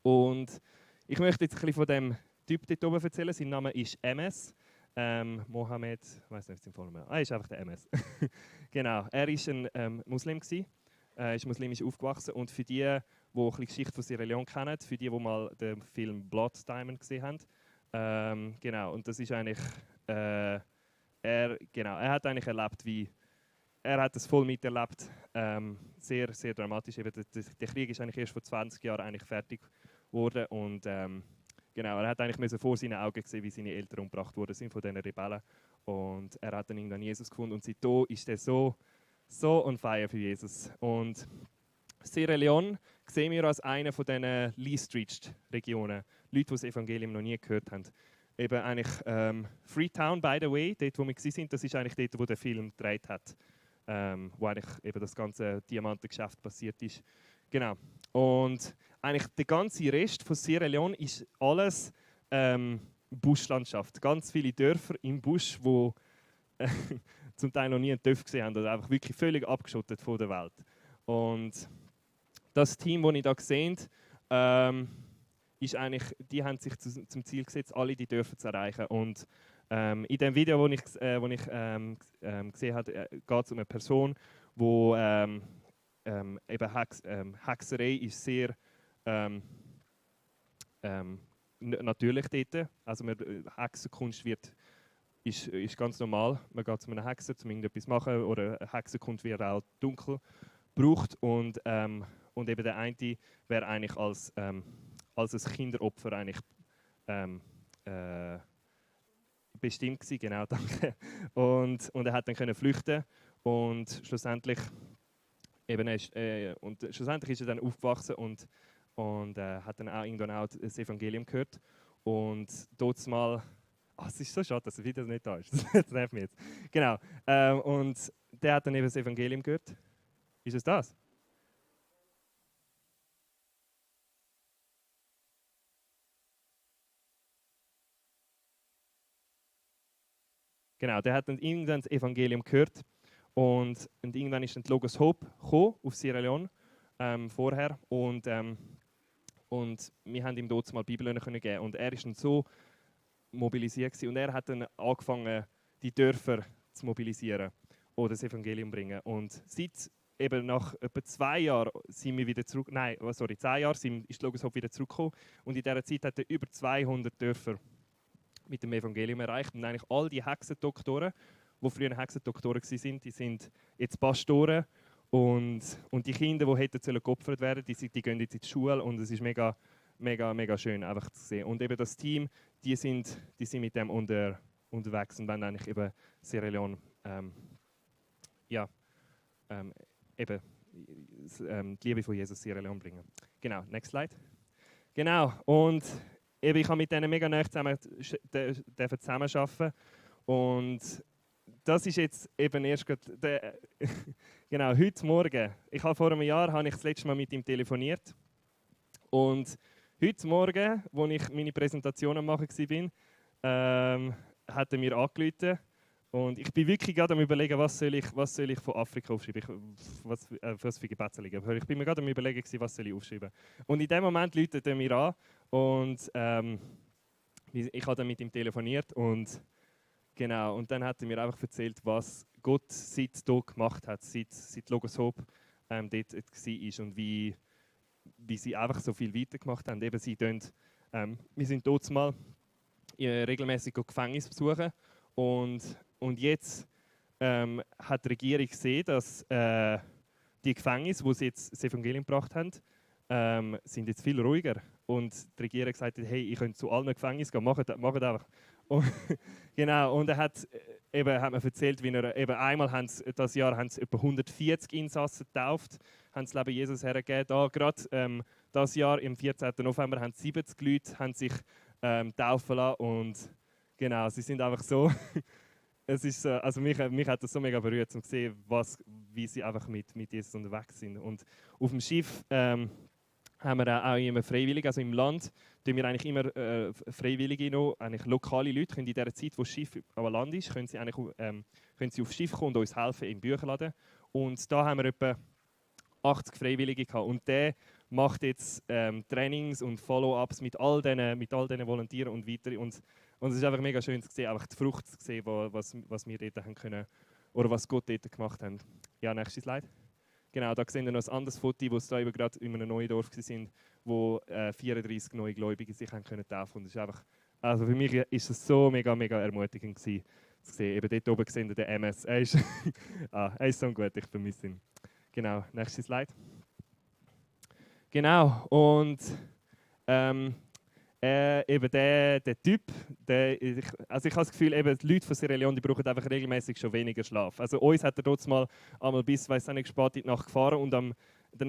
S2: Und ich möchte jetzt ein bisschen von dem Typ dort oben erzählen. Sein Name ist MS. Mohammed, ich weiß nicht, was sein ist einfach der MS. Genau, er war ein Muslim, ist muslimisch aufgewachsen. Und für die, die ein bisschen die Geschichte von Sierra Leone kennen, für die mal den Film Blood Diamond gesehen haben, genau, und das ist eigentlich, er hat eigentlich erlebt, wie er hat das voll miterlebt, sehr, sehr dramatisch. Eben, der Krieg ist eigentlich erst vor 20 Jahren eigentlich fertig geworden und genau, er hat eigentlich vor seinen Augen gesehen, wie seine Eltern umgebracht worden sind von diesen Rebellen und er hat dann irgendwann Jesus gefunden und seitdem ist er so on fire für Jesus. Und Sierra Leone sehen wir als eine von diesen least reached Regionen, Leute, die das Evangelium noch nie gehört haben. Eben eigentlich Freetown, by the way, dort wo wir waren, das ist eigentlich dort, wo der Film gedreht hat, wo eigentlich eben das ganze Diamantengeschäft passiert ist. Genau. Und eigentlich der ganze Rest von Sierra Leone ist alles Buschlandschaft. Ganz viele Dörfer im Busch, wo zum Teil noch nie einen TÜV gesehen haben oder einfach wirklich völlig abgeschottet von der Welt. Und das Team, das ich hier seht, ist eigentlich, die haben sich zum Ziel gesetzt, alle die Dörfer zu erreichen. Und in dem Video, das ich gesehen habe, geht es um eine Person, wo eben Hexerei ist sehr natürlich dort. Also Hexenkunst ist ganz normal. Man geht zu einem Hexer, um irgendetwas zu machen, oder Hexenkunst wird auch dunkel gebraucht. Und eben der eine wäre eigentlich als ein Kinderopfer eigentlich, bestimmt gewesen, genau, danke. Und er hat dann können flüchten und schlussendlich ist er dann aufgewachsen und hat dann auch irgendwann auch das Evangelium gehört. Und dort mal, es ist so schade, dass das Video nicht da ist. Das nervt mich jetzt. Genau. Und der hat dann eben das Evangelium gehört. Ist es das? Genau, der hat dann irgendwann das Evangelium gehört und irgendwann ist dann die Logos Hope gekommen auf Sierra Leone vorher und wir haben ihm dort mal Bibel geben und er ist dann so mobilisiert gewesen. Und er hat dann angefangen, die Dörfer zu mobilisieren oder das Evangelium zu bringen. Und seit eben nach etwa 2 Jahren sind wir wieder zurück, 10 Jahre ist die Logos Hope wieder zurückgekommen und in dieser Zeit hat er über 200 Dörfer mit dem Evangelium erreicht. Und eigentlich all die Hexendoktoren, die früher Hexendoktoren waren, die sind jetzt Pastoren. Und die Kinder, die hätten geopfert werden sollen, die gehen jetzt in die Schule. Und es ist mega, mega, mega schön einfach zu sehen. Und eben das Team, die sind mit dem unterwegs und wollen eigentlich eben Sierra Leone eben die Liebe von Jesus Sierra Leone bringen. Genau, next slide. Genau, und eben, ich habe mit denen mega nah zusammenarbeiten. Und das ist jetzt eben erst gerade genau, heute Morgen. Vor einem Jahr habe ich das letzte Mal mit ihm telefoniert. Und heute Morgen, als ich meine Präsentationen machen war, hat er mir angerufen. Und ich bin wirklich gerade am Überlegen, was soll ich von Afrika aufschreiben, was für Gebetsliegen. Aber ich bin mir gerade am Überlegen, was soll ich aufschreiben. Und in dem Moment ruft er mir an und ich habe dann mit ihm telefoniert und genau, und dann hat er mir einfach erzählt, was Gott seitdem gemacht hat, seit Logos Hope dort war und wie sie einfach so viel weitergemacht haben. Eben, wir sind dort mal regelmäßig Gefängnis besuchen und jetzt hat die Regierung gesehen, dass die Gefängnisse, wo sie jetzt das Evangelium gebracht haben, sind jetzt viel ruhiger. Und die Regierung hat gesagt, hey, ich könnt zu allen Gefängnissen gehen, macht einfach. Und, genau, und er hat mir erzählt, wie er eben einmal das Jahr haben sie etwa 140 Insassen getauft, haben das Leben Jesus hergegeben. Da gerade das Jahr, im 14. November, haben 70 Leute sich taufen lassen. Und genau, sie sind einfach so... Es ist, also mich hat das so mega berührt, um zu sehen, wie sie einfach mit Jesus unterwegs sind. Und auf dem Schiff haben haben wir auch immer Freiwillige, also im Land tun wir eigentlich immer Freiwillige noch, eigentlich lokale Leute können in der Zeit, wo das Schiff am Land ist, können sie aufs Schiff kommen und uns helfen im Bücherladen. Und da haben wir etwa 80 Freiwillige gehabt. Und der macht jetzt Trainings und Follow-ups mit all diesen Volontieren und weiter. Und es ist einfach mega schön zu sehen, einfach die Frucht zu sehen, was wir dort haben können, oder was Gott dort gemacht hat. Ja, nächstes Slide. Genau, da sehen wir noch ein anderes Foto, wo sie da gerade in einem neuen Dorf waren, wo 34 neue Gläubige sich haben können taufen. Und das ist einfach, also für mich ist es so mega, mega ermutigend gewesen, zu sehen. Eben dort oben sehen wir den MS. Er ist so gut, ich vermisse ihn. Genau, nächstes Slide. Genau, und eben der Typ, ich habe das Gefühl, eben, die Leute von Sierra Leone, die brauchen einfach regelmäßig schon weniger Schlaf. Also uns hat er dort mal einmal bis, weiss nicht, spät in die Nacht gefahren und dann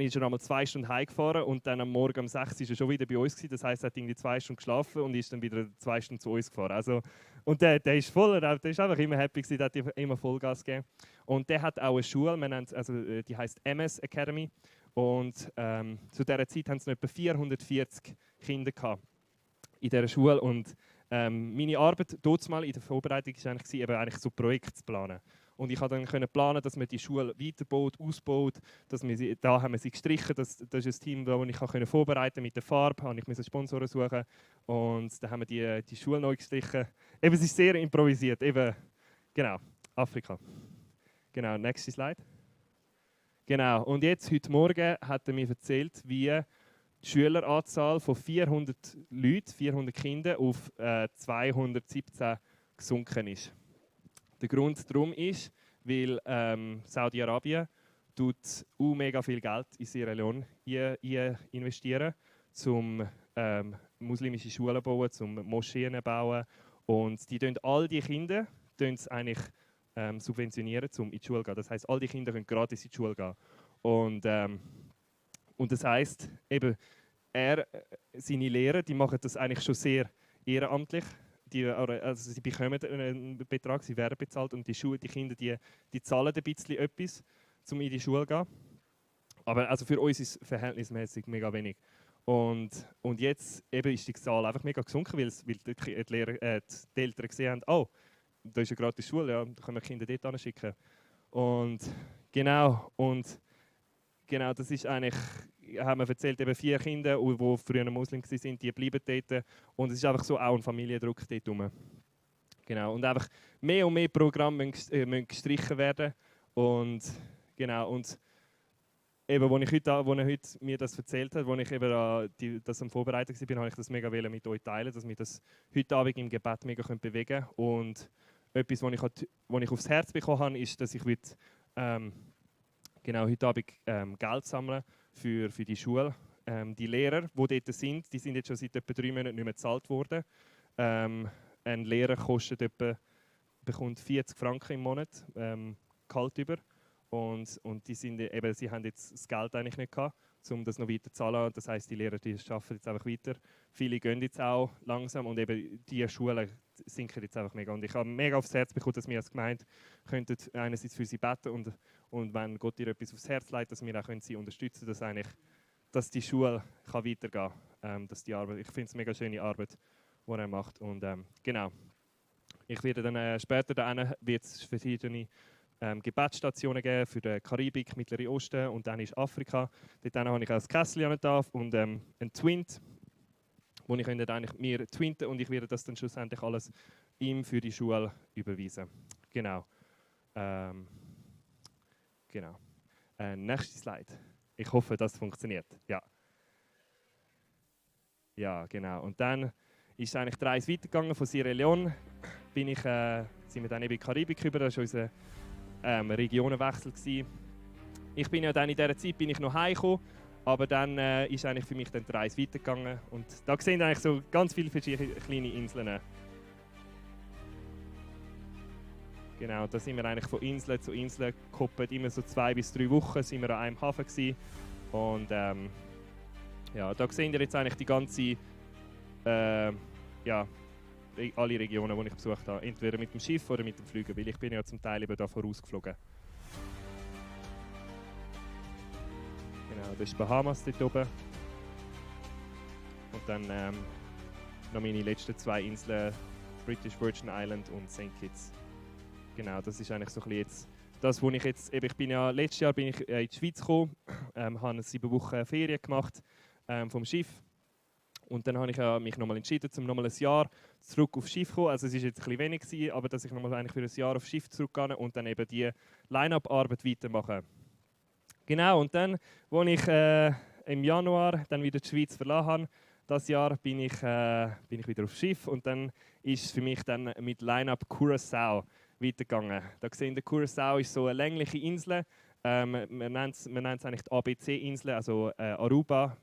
S2: ist er einmal 2 Stunden heimgefahren und dann am Morgen um 6 Uhr ist er schon wieder bei uns gewesen. Das heisst, er hat irgendwie 2 Stunden geschlafen und ist dann wieder 2 Stunden zu uns gefahren. Also, und der ist voll, der ist einfach immer happy gewesen, der hat immer Vollgas gegeben. Und der hat auch eine Schule, die heisst MS Academy. Und zu dieser Zeit haben es noch etwa 440 Kinder gehabt in dieser Schule. Und meine Arbeit dort mal in der Vorbereitung war eigentlich so Projekte zu planen. Und ich konnte dann planen, dass man die Schule weiterbaut, ausbaut. Da haben wir sie gestrichen. Das ist ein Team, das ich vorbereiten konnte mit der Farbe. Ich musste Sponsoren suchen. Und dann haben wir die Schule neu gestrichen. Eben, es ist sehr improvisiert. Eben, genau, Afrika. Genau, nächste Slide. Genau, und jetzt, heute Morgen, hat er mir erzählt, wie die Schüleranzahl von 400 Leuten, 400 Kindern, auf 217 gesunken ist. Der Grund darum ist, weil Saudi-Arabien mega viel Geld in Sierra Leone investieren, um muslimische Schulen zu bauen, um Moscheen zu bauen. Und die all die Kinder eigentlich subventionieren, um in die Schule zu gehen. Das heisst, all die Kinder können gratis in die Schule gehen. Und das heisst, eben, seine Lehrer, die machen das eigentlich schon sehr ehrenamtlich. Sie bekommen einen Betrag, sie werden bezahlt und die Kinder die zahlen ein bisschen etwas, um in die Schule zu gehen. Aber also für uns ist es verhältnismäßig mega wenig. Und jetzt eben ist die Zahl einfach mega gesunken, weil die Eltern gesehen haben, oh, da ist eine gratis Schule, ja, da können wir Kinder dort hinschicken. Und genau, das ist eigentlich, haben wir erzählt, eben 4 Kinder, die früher Muslim waren, die bleiben dort. Und es ist einfach so auch ein Familiendruck dort rum. Genau, und einfach mehr und mehr Programme müssen gestrichen werden. Und genau, und eben, als er heute mir das erzählt hat, als ich eben das am Vorbereiten war, habe ich das mega mit euch teilen, dass wir das heute Abend im Gebet mega bewegen können. Und etwas, was ich aufs Herz bekommen habe, ist, dass ich heute Abend Geld sammeln für die Schule. Die Lehrer, die dort sind, die sind jetzt schon seit etwa 3 Monaten nicht mehr bezahlt worden. Ein Lehrer bekommt 40 Franken im Monat Gehalt über. Und sie haben jetzt das Geld eigentlich nicht gehabt, um das noch weiter zu zahlen. Das heisst, die Lehrer die arbeiten jetzt einfach weiter. Viele gehen jetzt auch langsam und eben die Schulen sinken jetzt einfach mega. Und ich habe mega aufs Herz bekommen, dass wir als Gemeinde einerseits für sie beten und wenn Gott ihr etwas aufs Herz legt, dass wir auch sie unterstützen können, dass die Schule kann weitergehen kann. Ich finde es eine mega schöne Arbeit, die er macht. Und genau. Ich werde dann später wird es verschiedene Gebetsstationen geben für die Karibik, Mittlere Osten und dann ist Afrika. Dort habe ich auch ein Kessel und einen Twint, wo ich eigentlich mir twinten und ich werde das dann schlussendlich alles ihm für die Schule überweisen. Genau. Genau. Nächste Slide. Ich hoffe, das funktioniert. Ja. Ja, genau. Und dann ist eigentlich die Reise weitergegangen. Von Sierra Leone sind wir dann eben in die Karibik rüber. Das war unser Regionenwechsel gewesen. Ich bin ja dann in dieser Zeit noch heimgekommen, aber dann ist eigentlich für mich dann die Reise weitergegangen und da sehen wir eigentlich so ganz viele verschiedene kleine Inseln. Genau, da sind wir eigentlich von Insel zu Insel gekoppelt, immer so 2 bis 3 Wochen sind wir an einem Hafen gewesen. Und ja, da sehen wir jetzt eigentlich die ganze alle Regionen, die ich besucht habe, entweder mit dem Schiff oder mit dem Flüger, weil ich bin ja zum Teil eben da vorausgeflogen. Genau, das ist Bahamas dort oben. dann noch meine letzten 2 Inseln, British Virgin Island und St. Kitts. Genau, das ist eigentlich so ein bisschen jetzt das, wo ich jetzt, eben, letztes Jahr bin ich in die Schweiz gekommen, habe 7 Wochen Ferien gemacht vom Schiff. Und dann habe ich mich nochmal entschieden, um nochmal ein Jahr zurück aufs Schiff zu kommen. Also es war jetzt ein bisschen wenig gewesen, aber dass ich nochmal eigentlich für ein Jahr aufs Schiff zurückgehe und dann eben die Line-Up-Arbeit weitermache. Genau, und dann, als ich im Januar dann wieder die Schweiz verlassen habe, das Jahr bin ich wieder aufs Schiff und dann ist es für mich dann mit Line-Up Curaçao weitergegangen. Da gesehen, der Curaçao ist so eine längliche Insel. Man nennt es eigentlich die ABC-Insel, also Aruba.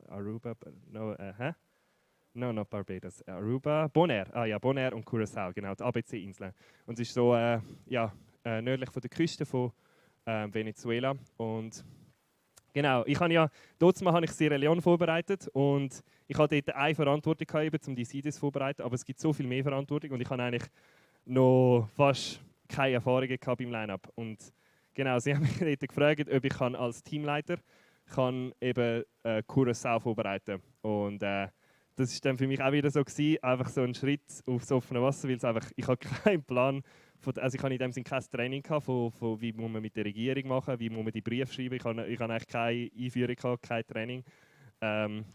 S2: Aruba, not Barbados. Aruba, Bonaire. Ja, Bonaire und Curaçao, genau, die ABC-Inseln. Und es ist so nördlich von der Küste von Venezuela. Und genau, dort habe ich Sierra Leone vorbereitet und ich hatte dort eine Verantwortung gehabt, um die CITES vorzubereiten, aber es gibt so viel mehr Verantwortung und ich habe eigentlich noch fast keine Erfahrungen gehabt beim Line-Up. Und genau, sie haben mich dort gefragt, ob ich als Teamleiter eben Curaçao vorbereiten kann. Und das ist dann für mich auch wieder so gewesen, einfach so ein Schritt aufs offene Wasser, weil ich habe keinen Plan, also ich habe in dem Sinne kein Training gehabt, von wie muss man mit der Regierung machen, wie muss man die Briefe schreiben. Ich habe eigentlich keine Einführung gehabt, kein Training.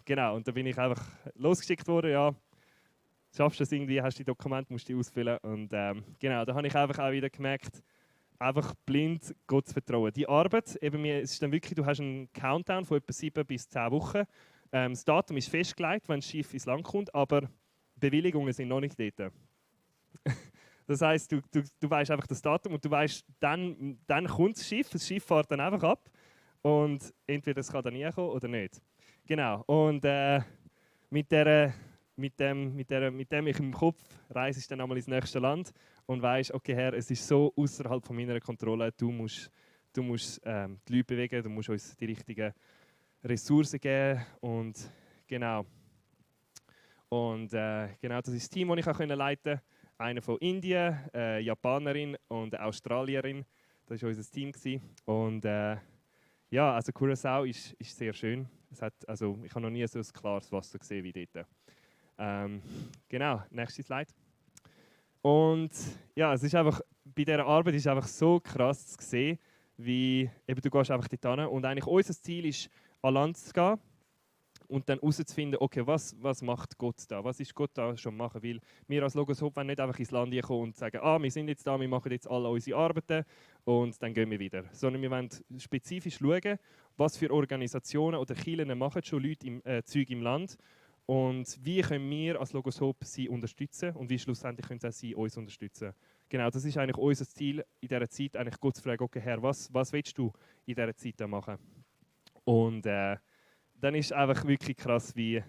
S2: Genau, und dann bin ich einfach losgeschickt worden, ja, schaffst du das irgendwie, hast du die Dokumente, musst du die ausfüllen. Und genau, da habe ich einfach auch wieder gemerkt, einfach blind Gott zu vertrauen. Die Arbeit, es ist dann wirklich, du hast einen Countdown von etwa 7 bis 10 Wochen. Das Datum ist festgelegt, wenn das Schiff ins Land kommt, aber Bewilligungen sind noch nicht dort. Das heisst, du weißt einfach das Datum und du weißt, dann kommt das Schiff fährt dann einfach ab und entweder es kann dann nie kommen oder nicht. Genau, und mit dem ich im Kopf reise ich dann einmal ins nächste Land und weiss, okay Herr, es ist so außerhalb von meiner Kontrolle, du musst die Leute bewegen, du musst uns die richtigen Ressourcen geben und genau. Und genau, das ist das Team, das ich auch leiten konnte. Einer von Indien, eine Japanerin und eine Australierin. Das war unser Team. Und ja, also Curaçao ist sehr schön. Ich habe noch nie so ein klares Wasser gesehen wie dort. Genau, nächste Slide. Und ja, es ist einfach, bei dieser Arbeit ist es einfach so krass zu sehen, wie eben, du gehst einfach dort hin und eigentlich unser Ziel ist, an Land zu gehen und dann herauszufinden, okay, was macht Gott da? Was ist Gott da schon machen? Weil wir als Logos Hope wollen nicht einfach ins Land kommen und sagen, wir sind jetzt da, wir machen jetzt alle unsere Arbeiten und dann gehen wir wieder. Sondern wir wollen spezifisch schauen, was für Organisationen oder Kirchen machen schon Leute Zeug im Land und wie können wir als Logos Hope sie unterstützen und wie schlussendlich können sie uns unterstützen. Genau, das ist eigentlich unser Ziel in dieser Zeit, eigentlich Gott zu fragen, okay Herr, was willst du in dieser Zeit machen? Und dann ist es einfach wirklich krass, wie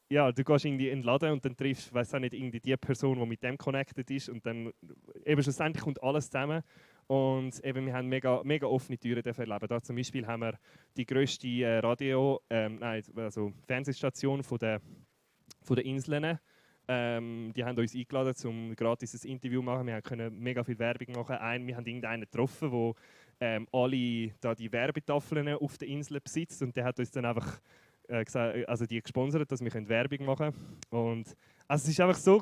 S2: ja, du gehst irgendwie in den Laden und dann triffst du nicht, irgendwie die Person, die mit dem connected ist und dann eben schlussendlich kommt alles zusammen und eben wir haben mega offene Türen erleben. Da zum Beispiel haben wir die grösste Fernsehstation von den Inseln. Die haben uns eingeladen, um gratis ein Interview zu machen. Wir können mega viel Werbung machen. Wir haben irgendeinen getroffen, der alle da die Werbetafeln auf der Insel besitzt und der hat uns dann einfach gesagt, also die gesponsert, dass wir Werbung machen können. Und also es ist einfach so,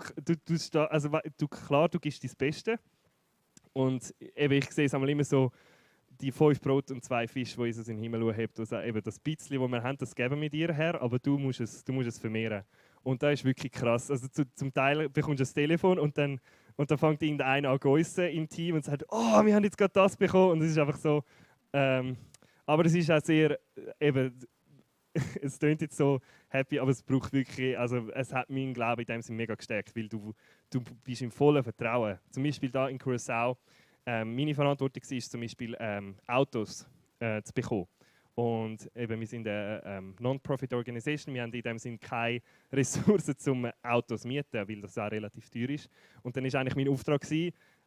S2: klar, du gibst dein Beste und eben, ich sehe es einmal immer so, die 5 Brot und 2 Fische, die Jesus in den Himmel hebt, also eben das bisschen, das wir haben, das geben wir dir her, aber du musst es vermehren. Und das ist wirklich krass. Also zum Teil bekommst du das Telefon und dann fängt irgendeiner an zu geissen im Team und sagt, oh, wir haben jetzt gerade das bekommen. Und es ist einfach so. Aber es ist auch sehr, eben, es klingt jetzt so happy, aber es braucht wirklich, also es hat meinen Glauben in dem Sinne mega gestärkt, weil du bist im vollen Vertrauen. Zum Beispiel da in Curaçao, meine Verantwortung war zum Beispiel Autos zu bekommen. Und eben, wir sind eine Non-Profit-Organisation, wir haben in dem Sinne keine Ressourcen zum Autos zu mieten, weil das auch relativ teuer ist. Und dann war eigentlich mein Auftrag,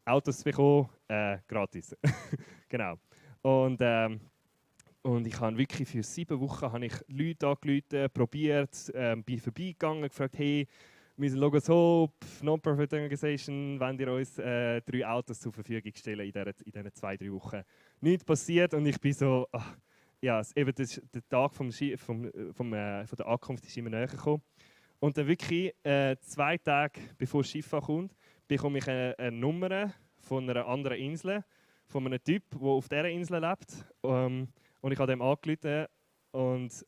S2: Autos zu bekommen, gratis. Genau. Und ich habe wirklich für 7 Wochen Leute angerufen, probiert, bin vorbeigegangen, gefragt, hey, wir sind Logos Hope, Non-Profit Organisation, wollt ihr uns 3 Autos zur Verfügung stellen in diesen 2-3 Wochen? Nichts passiert und ich bin so, eben der Tag von der Ankunft ist immer näher gekommen. Und dann wirklich 2 Tage bevor das Schiff ankommt, bekomme ich eine Nummer von einer anderen Insel, von einem Typ, der auf dieser Insel lebt. Und ich habe dem angerufen und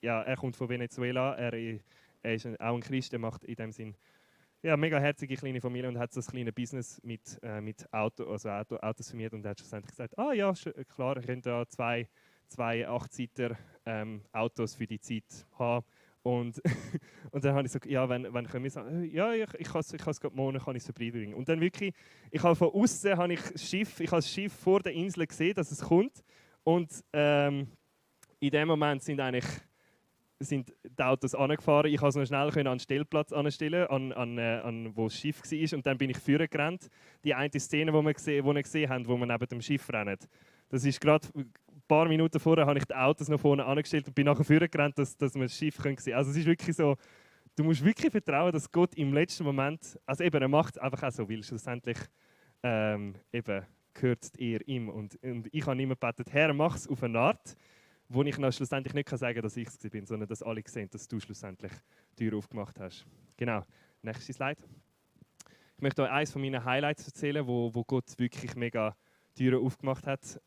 S2: ja, er kommt von Venezuela. Er ist auch ein Christ, der macht in dem Sinn ja, mega herzige kleine Familie und hat so ein kleines Business mit Autos vermietet. Und er hat schlussendlich gesagt, ja, klar, ich könnte da zwei 8-Seiter Autos für die Zeit haben. Und dann habe ich gesagt, ja, wenn können wir sagen, ja, ich kann es gerade morgen kann ich es vorbeibringen. Und dann wirklich, ich habe von außen habe ich das Schiff vor der Insel gesehen, dass es kommt. Und in dem Moment sind die Autos angefahren. Ich konnte es noch schnell an den Stellplatz anstellen, wo das Schiff war. Und dann bin ich vorgerannt. Die eine Szene, die ihr gesehen habt, wo wir neben dem Schiff rennen. Das ist gerade ein paar Minuten vorher, habe ich die Autos noch vorne angestellt und bin nachher vorgerannt, dass wir das Schiff sehen können. Also es ist wirklich so, du musst wirklich vertrauen, dass Gott im letzten Moment, also eben, er macht es einfach auch so, weil schlussendlich eben gehört ihr ihm. Und ich habe immer gebetet, Herr, mach es auf eine Art, wo ich noch schlussendlich nicht sagen kann, dass ich es bin, sondern dass alle sehen, dass du schlussendlich die Tür aufgemacht hast. Genau, nächste Slide. Ich möchte euch eines von meinen Highlights erzählen, wo Gott wirklich mega Türen aufgemacht hat.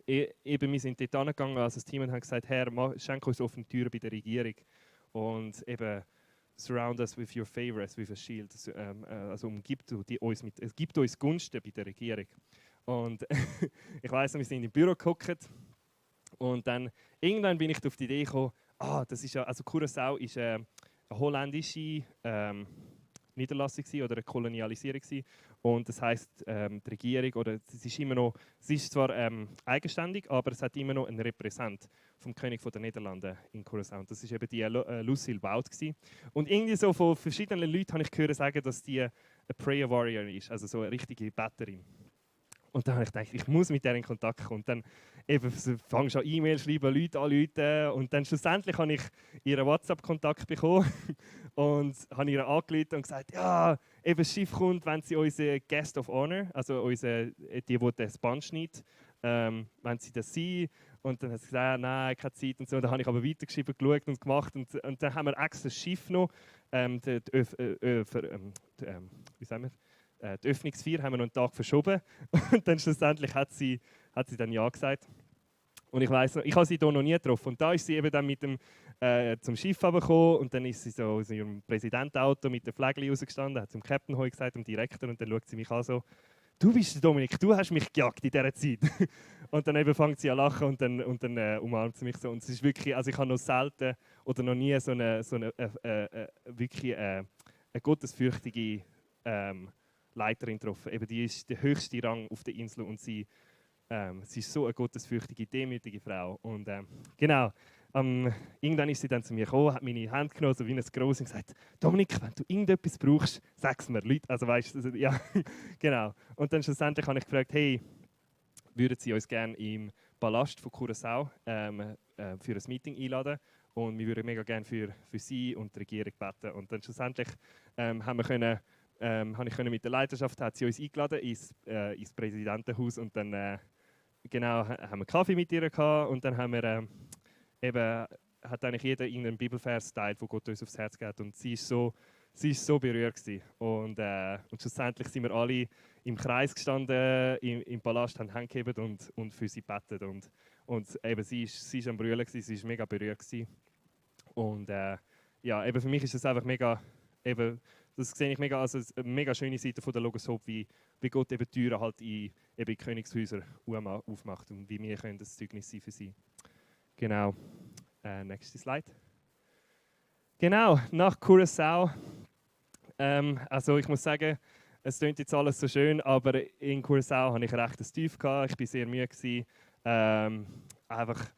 S2: Eben, wir sind dort angegangen als das Team und haben gesagt, Herr, schenk uns offene Türen bei der Regierung. Und eben, surround us with your favors, with a shield. Also gib uns Gunsten bei der Regierung. Und ich weiss, wir sind im Büro gehockt. Und dann irgendwann bin ich auf die Idee gekommen, das ist ja, also Curaçao ist eine holländische Niederlassung oder eine Kolonialisierung gewesen. Und das heisst, die Regierung, oder sie ist zwar eigenständig, aber es hat immer noch einen Repräsentant vom König der Niederlande in Curaçao. Und das ist eben die Lucille Wout gewesen. Und irgendwie so von verschiedenen Leuten habe ich gehört sagen, dass die eine Prayer Warrior ist, also so eine richtige Betterin. Und dann habe ich gedacht, ich muss mit der in Kontakt kommen. Und dann fange ich an E-Mails schreiben, Leute anrufen. Und dann schlussendlich habe ich ihren WhatsApp-Kontakt bekommen und habe ihr angerufen und gesagt, ja, eben das Schiff kommt, wenn sie unsere Guest of Honor, also die das Band schneidet, wenn sie das sein. Und dann hat sie gesagt, nein, keine Zeit und so. Dann habe ich aber weitergeschrieben, geschaut und gemacht. Und dann haben wir extra das Schiff noch, die Öffnungsfeier haben wir noch einen Tag verschoben und dann schlussendlich hat sie dann Ja gesagt. Und ich weiss noch, ich habe sie hier noch nie getroffen. Und da ist sie eben dann mit dem zum Schiff gekommen und dann ist sie so aus ihrem Präsidentenauto mit dem Flägli rausgestanden, hat zum Captain Hoi gesagt, dem Direktor, und dann schaut sie mich an so, du bist der Dominik, du hast mich gejagt in dieser Zeit. Und dann eben fängt sie an zu lachen und dann umarmt sie mich so. Und es ist wirklich, also ich habe noch selten oder noch nie so eine wirklich eine gottesfürchtige Leiterin getroffen. Eben, die ist der höchste Rang auf der Insel und sie ist so eine gottesfürchtige, demütige Frau. Und genau, irgendwann ist sie dann zu mir gekommen, hat meine Hand genommen, so wie ein Gross, und gesagt, Dominik, wenn du irgendetwas brauchst, sag's mir, Leute. Also weißt du, ja, genau. Und dann schlussendlich habe ich gefragt, hey, würden Sie uns gerne im Palast von Curaçao für ein Meeting einladen? Und wir würden mega gerne für Sie und die Regierung beten. Und dann schlussendlich habe ich mit der Leiterschaft, hat sie uns eingeladen ins Präsidentenhaus und dann genau, haben wir Kaffee mit ihr gehabt und dann haben wir hat eigentlich jeder irgendeinen Bibelvers geteilt, wo Gott uns aufs Herz geht, und sie ist so berührt gewesen. Und schlussendlich sind wir alle im Kreis gestanden im Palast, haben Hände gehoben und für sie gebetet und eben sie ist am Brüllen gewesen, sie ist mega berührt gewesen. Und ja, eben für mich ist es einfach mega, eben, das sehe ich mega als eine mega schöne Seite von der Logos Hope, wie Gott eben Türen halt in Königshäuser aufmacht und wie wir können das Zeugnis sein für sie. Genau. Nächste Slide. Genau, nach Curaçao. Also ich muss sagen, es klingt jetzt alles so schön, aber in Curaçao hatte ich recht ein Tief gehabt. Ich war sehr müde. Einfach.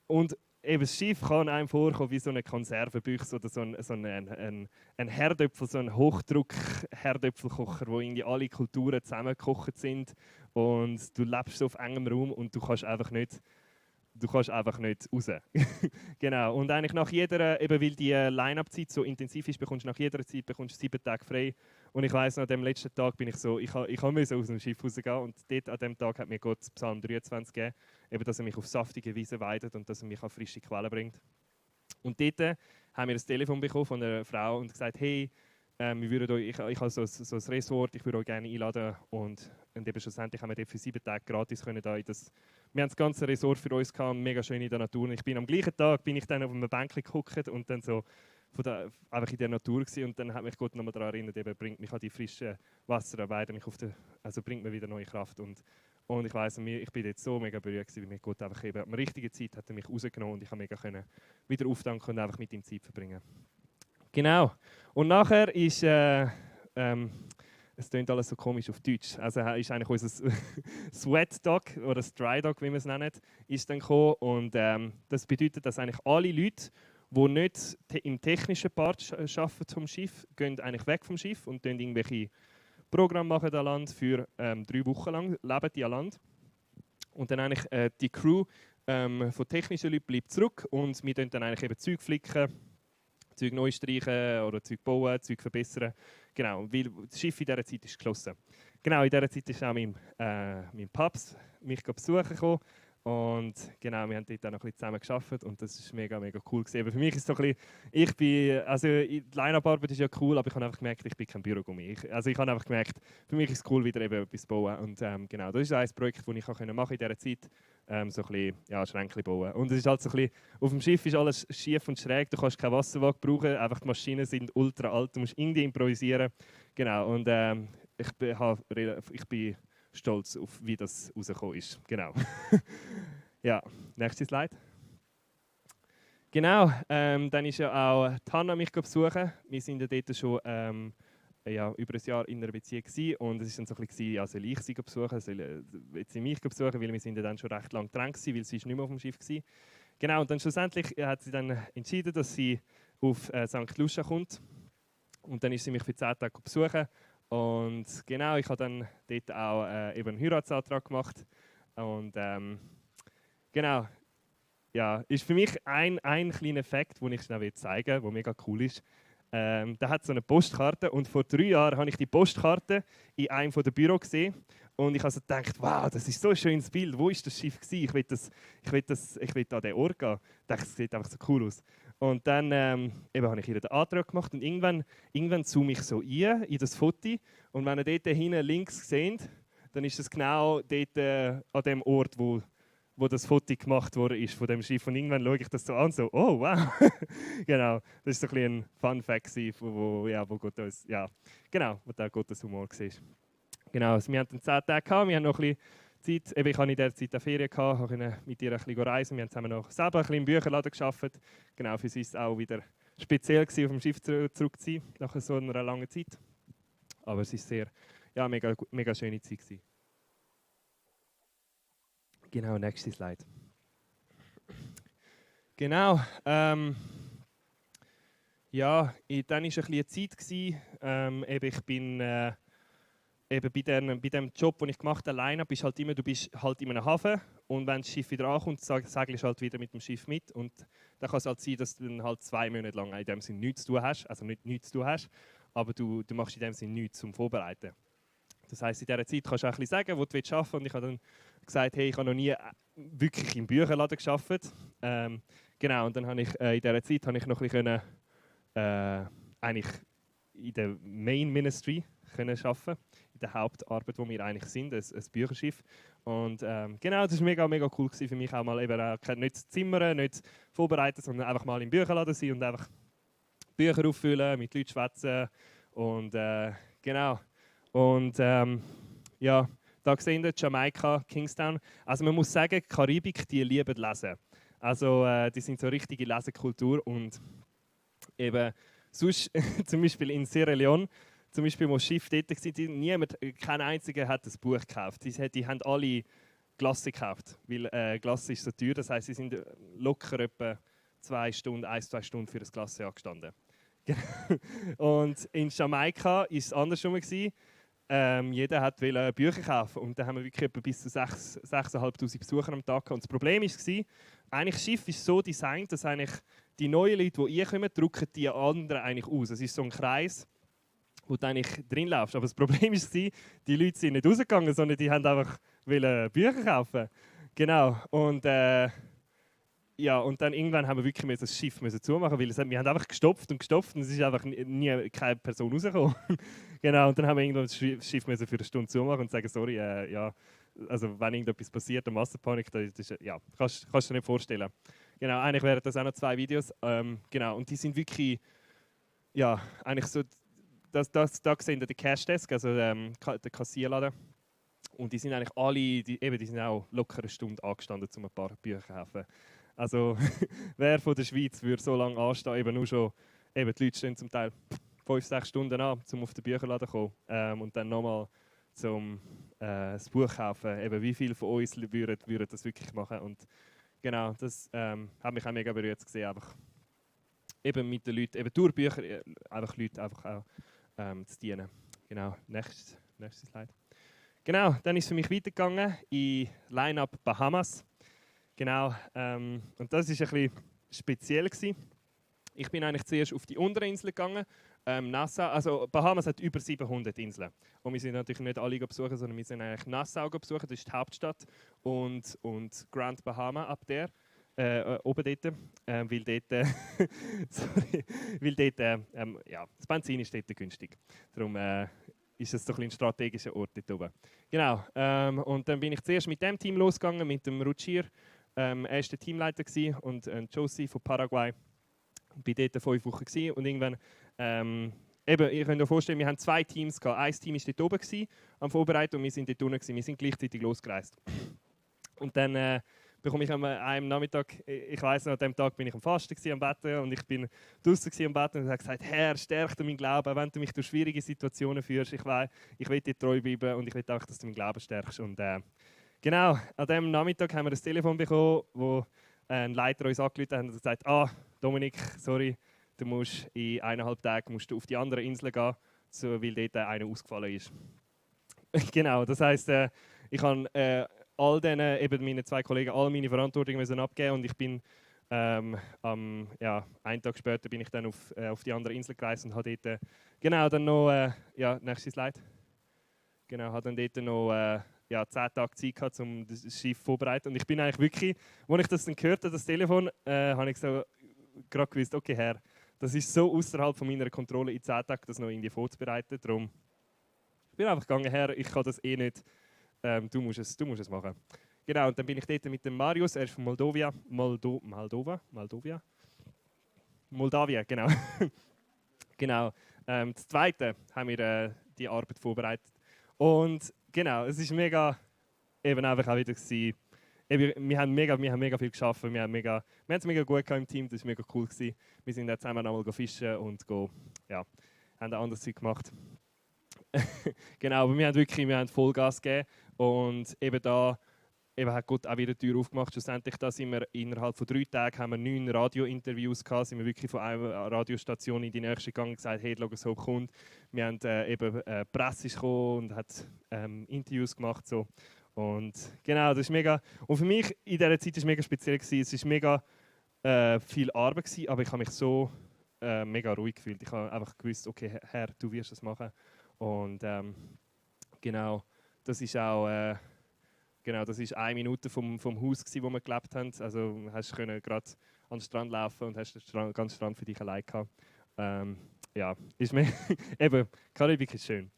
S2: Und eben das Schiff kann einem vorkommen wie so eine Konservenbüchse oder so ein Herdöpfel, so ein Hochdruck-Herdöpfelkocher, wo irgendwie alle Kulturen zusammengekocht sind und du lebst so auf engem Raum und du kannst einfach nicht raus. Genau. Und eigentlich nach jeder, eben weil die Line-Up-Zeit so intensiv ist, bekommst du nach jeder Zeit 7 Tage frei Und ich weiss noch, an dem letzten Tag bin ich so, ich musste aus dem Schiff rausgehen und dort an dem Tag hat mir Gott Psalm 23 gegeben, eben, dass er mich auf saftige Wiese weidet und dass er mich an frische Quellen bringt. Und dort haben wir ein Telefon bekommen von einer Frau und gesagt, hey, wir würden euch, ich habe so ein Resort, ich würde euch gerne einladen. Und eben schlussendlich haben wir dort für 7 Tage gratis können da in das. Wir haben das ganze Resort für uns gehabt, mega schön in der Natur. Und ich bin am gleichen Tag bin ich dann auf einem Bänkchen geguckt und dann so einfach in der Natur gewesen. Und dann hat mich Gott nochmal daran erinnert, eben, bringt mich an die frischen Wasser, mich also bringt mir wieder neue Kraft. Und ich weiss, ich bin jetzt so mega berührt gewesen, weil mich Gott einfach eben am richtigen Zeit hat er mich rausgenommen und ich habe mega können wieder auftanken und einfach mit ihm Zeit verbringen. Genau. Und nachher ist, es klingt alles so komisch auf Deutsch, also ist eigentlich unser Sweat Dog oder das Dry Dog, wie wir es nennen, ist dann gekommen. Und das bedeutet, dass eigentlich alle Leute, die nicht im technischen Part arbeiten vom Schiff, gehen eigentlich weg vom Schiff und machen irgendwelche Programme machen an Land für 3 Wochen lang, leben die an Land. Und dann eigentlich die Crew von technischen Leuten bleibt zurück und wir dann eigentlich eben Zeug flicken, Zeug neu streichen oder Zeug bauen, Zeug verbessern. Genau, weil das Schiff in dieser Zeit ist geschlossen. Genau, in dieser Zeit ist auch mein Paps mich besuchen gekommen. Und genau, wir haben dort auch noch ein bisschen zusammen gearbeitet und das war mega, mega cool gewesen. Aber für mich ist es so ein bisschen, die Line-Up-Arbeit ist ja cool, aber ich habe einfach gemerkt, ich bin kein Bürogummi. Ich habe einfach gemerkt, für mich ist es cool, wieder eben etwas zu bauen. Und genau, das ist ein Projekt, das ich machen konnte in dieser Zeit. So ein bisschen, ja, Schränkchen bauen. Und es ist halt so ein bisschen, auf dem Schiff ist alles schief und schräg, du kannst keinen Wasserwagen brauchen, einfach die Maschinen sind ultra alt, du musst irgendwie improvisieren. Genau, und ich bin stolz auf, wie das rausgekommen ist. Genau. Ja, nächste Slide. Genau, dann ist ja auch Hanna mich besuchen. Wir sind ja dort schon über ein Jahr in einer Beziehung gewesen. Und es war dann so ein bisschen, ja, soll ich sie besuchen, soll sie mich besuchen, weil wir sind ja dann schon recht lange getrennt waren, weil sie nicht mehr auf dem Schiff war. Genau, und dann schlussendlich hat sie dann entschieden, dass sie auf St. Lucia kommt. Und dann ist sie mich für 10 Tage besuchen. Und genau, ich habe dann dort auch eben einen Heiratsantrag gemacht. Und genau, ja, ist für mich ein kleiner Fakt, den ich schnell zeigen will, der mega cool ist. Da hat so eine Postkarte und vor 3 Jahren habe ich die Postkarte in einem der Büros gesehen und ich habe so gedacht, wow, das ist so ein schönes Bild, wo ist das Schiff gewesen? Ich will an den Ort gehen. Ich dachte, es sieht einfach so cool aus. Und dann eben habe ich ihr den Antrag gemacht und irgendwann zoome ich so in das Foto und wenn ihr dort hinten links seht, dann ist es genau dort an dem Ort, wo das Foto gemacht wurde ist von dem Schiff. Und irgendwann schaue ich das so an, so, oh wow. Genau, das war so ein Fun Fact, wo Gott uns, ja, genau, wo da Gottes Humor war. Genau, also wir hatten 10 Tage gehabt, wir haben noch ein bisschen Zeit, eben ich hatte in dieser Zeit eine Ferien gehabt, konnte mit ihr ein bisschen reisen, wir haben zusammen noch selber ein bisschen im Bücherladen gearbeitet. Genau, für sie war es auch wieder speziell gewesen, auf dem Schiff zurück zu sein, nach so einer langen Zeit. Aber es war sehr, ja, mega schöne Zeit gewesen. Genau, nächste Slide. Genau, ja, dann war ein bisschen eine Zeit gewesen, ich bin eben bei dem Job, den ich gemacht habe, alleine, bist halt immer, du bist halt in einem Hafen und wenn das Schiff wieder ankommt, segelst du halt wieder mit dem Schiff mit und dann kann es halt sein, dass du dann halt 2 Monate lang in dem Sinne nichts zu tun hast, also nicht nichts zu tun hast, aber du machst in dem Sinne nichts zum Vorbereiten. Das heisst, in dieser Zeit kannst du auch ein bisschen sagen, wo du arbeiten willst. Und ich habe dann gesagt, hey, ich habe noch nie wirklich im Bücherladen gearbeitet. Genau, und dann habe ich in dieser Zeit habe ich noch ein bisschen eigentlich in der Main Ministry können arbeiten, in der Hauptarbeit, wo wir eigentlich sind, ein Bücherschiff. Und genau, das war mega, mega cool für mich auch mal eben nicht zu zimmern, nicht vorbereiten, sondern einfach mal im Bücherladen sein und einfach Bücher auffüllen, mit Leuten schwätzen und genau. Und ja, da sehen wir Jamaika, Kingstown. Also man muss sagen, die Karibik, die lieben lesen. Also die sind so richtige Lesekultur und eben sonst zum Beispiel in Sierra Leone, zum Beispiel wo das Schiff dort war, kein einziger hat das Buch gekauft. Die haben alle Glasse gekauft, weil Glasse ist so teuer. Das heisst, sie sind locker etwa 2 Stunden, 1-2 Stunden für das Glasse angestanden. Und in Jamaika war es andersrum. Jeder wollte Bücher kaufen und da haben wir wirklich etwa bis zu 6'500 Besucher am Tag gehabt. Und das Problem war, eigentlich das Schiff ist so designt, dass eigentlich die neuen Leute, die reinkommen, drucken die anderen eigentlich aus. Es ist so ein Kreis wo du eigentlich drin laufst. Aber das Problem war, die Leute sind nicht rausgegangen, sondern die haben einfach Bücher kaufen. Genau. Und ja, und dann irgendwann haben wir wirklich das Schiff zumachen, weil wir haben einfach gestopft und es ist einfach keine Person rausgekommen. Genau, und dann haben wir irgendwann das Schiff für eine Stunde zumachen und sagen, sorry, ja, also wenn irgendetwas passiert, eine Massenpanik, ja, kannst du dir nicht vorstellen. Genau, eigentlich wären das auch noch 2 Videos. Genau, und die sind wirklich, ja, eigentlich so, da sehen wir den Cash Desk, also der Kassierladen. Und die sind eigentlich alle, die sind auch locker eine Stunde angestanden, um ein paar Bücher zu kaufen. Also, wer von der Schweiz würde so lange anstehen, eben nur schon, die Leute stehen zum Teil 5-6 Stunden an, um auf den Bücherladen zu kommen und dann nochmal zum das Buch kaufen. Eben, wie viele von uns würden das wirklich machen? Und genau, das hat mich auch mega berührt zu sehen, einfach eben mit den Leuten, eben durch Bücher, einfach Leute einfach auch zu dienen. Genau, nächstes Slide. Genau, dann ist es für mich weitergegangen in Line-Up Bahamas. Genau, und das war ein bisschen speziell gewesen. Ich bin eigentlich zuerst auf die unteren Inseln gegangen. Nassau, also Bahamas hat über 700 Inseln. Und wir sind natürlich nicht alle besuchen, sondern wir sind eigentlich Nassau besuchen, das ist die Hauptstadt. Und Grand Bahama ab der, oben dort, weil dort, sorry, weil dort ja, das Benzin ist dort günstig. Darum ist es so ein strategischer Ort dort oben. Genau, und dann bin ich zuerst mit dem Team losgegangen, mit dem Ruchir. Er war der Teamleiter und Josie von Paraguay. Ich war dort 5 Wochen und irgendwann, eben, ihr könnt euch vorstellen, wir haben 2 Teams gehabt. Ein Team war dort oben am Vorbereiten und wir sind dort unten. Wir sind gleichzeitig losgereist. Und dann bekomme ich an einem Nachmittag, ich weiss noch, an dem Tag bin ich am Fasten am Betten und ich bin draußen am Betten und habe gesagt, Herr, stärk meinen Glauben, wenn du mich durch schwierige Situationen führst. Ich will dir treu bleiben und ich will auch, dass du meinen Glauben stärkst. Und genau, an dem Nachmittag haben wir ein Telefon bekommen, wo ein Leiter uns angerufen hat und gesagt, Dominik, sorry, du musst in 1,5 Tagen auf die andere Insel gehen, weil dort einer ausgefallen ist. Genau, das heisst, ich habe all denen, eben meinen 2 Kollegen, all meine Verantwortung müssen abgeben und ich bin einen Tag später bin ich dann auf die andere Insel gereist und habe dort genau dann noch, nächstes Slide, genau, habe dann dort noch 10 Tage Zeit gehabt, um das Schiff vorzubereiten. Und ich bin eigentlich wirklich, als ich das dann gehört habe, das Telefon, habe ich so gerade gewusst, okay, Herr, das ist so außerhalb von meiner Kontrolle, in 10 Tagen das noch irgendwie vorzubereiten. Darum bin ich einfach gegangen, Herr, ich kann das eh nicht, du musst es machen. Genau, und dann bin ich dort mit dem Marius, er ist von Moldawia, genau. Genau. Das Zweite haben wir die Arbeit vorbereitet. Und genau, es ist mega, eben einfach auch wieder gewesen. Eben, wir haben mega viel geschafft, wir haben es mega gut im Team, das war mega cool gewesen. Wir sind dann zusammen einmal fischen und haben ein anderes Zeug gemacht. Genau, aber wir haben Vollgas gegeben und eben hat Gott auch wieder die Tür aufgemacht. Schlussendlich sind wir innerhalb von 3 Tagen haben wir 9 Radiointerviews gehabt, sind wir wirklich von einer Radiostation in die nächste gegangen und gesagt, hey, schau, so kommt. Wir haben Presse gekommen und hat Interviews gemacht so. Und genau, das ist mega. Und für mich in dieser Zeit war es mega speziell gewesen. Es war mega viel Arbeit gewesen, aber ich habe mich so mega ruhig gefühlt. Ich habe einfach gewusst, okay, Herr, du wirst das machen. Und genau, das ist auch das ist 1 Minute vom Haus gewesen, wo wir gelebt haben. Also hast du gerade an den Strand laufen und hast den ganzen Strand für dich allein gehabt. Ja, ist mir eben Karibik ist schön.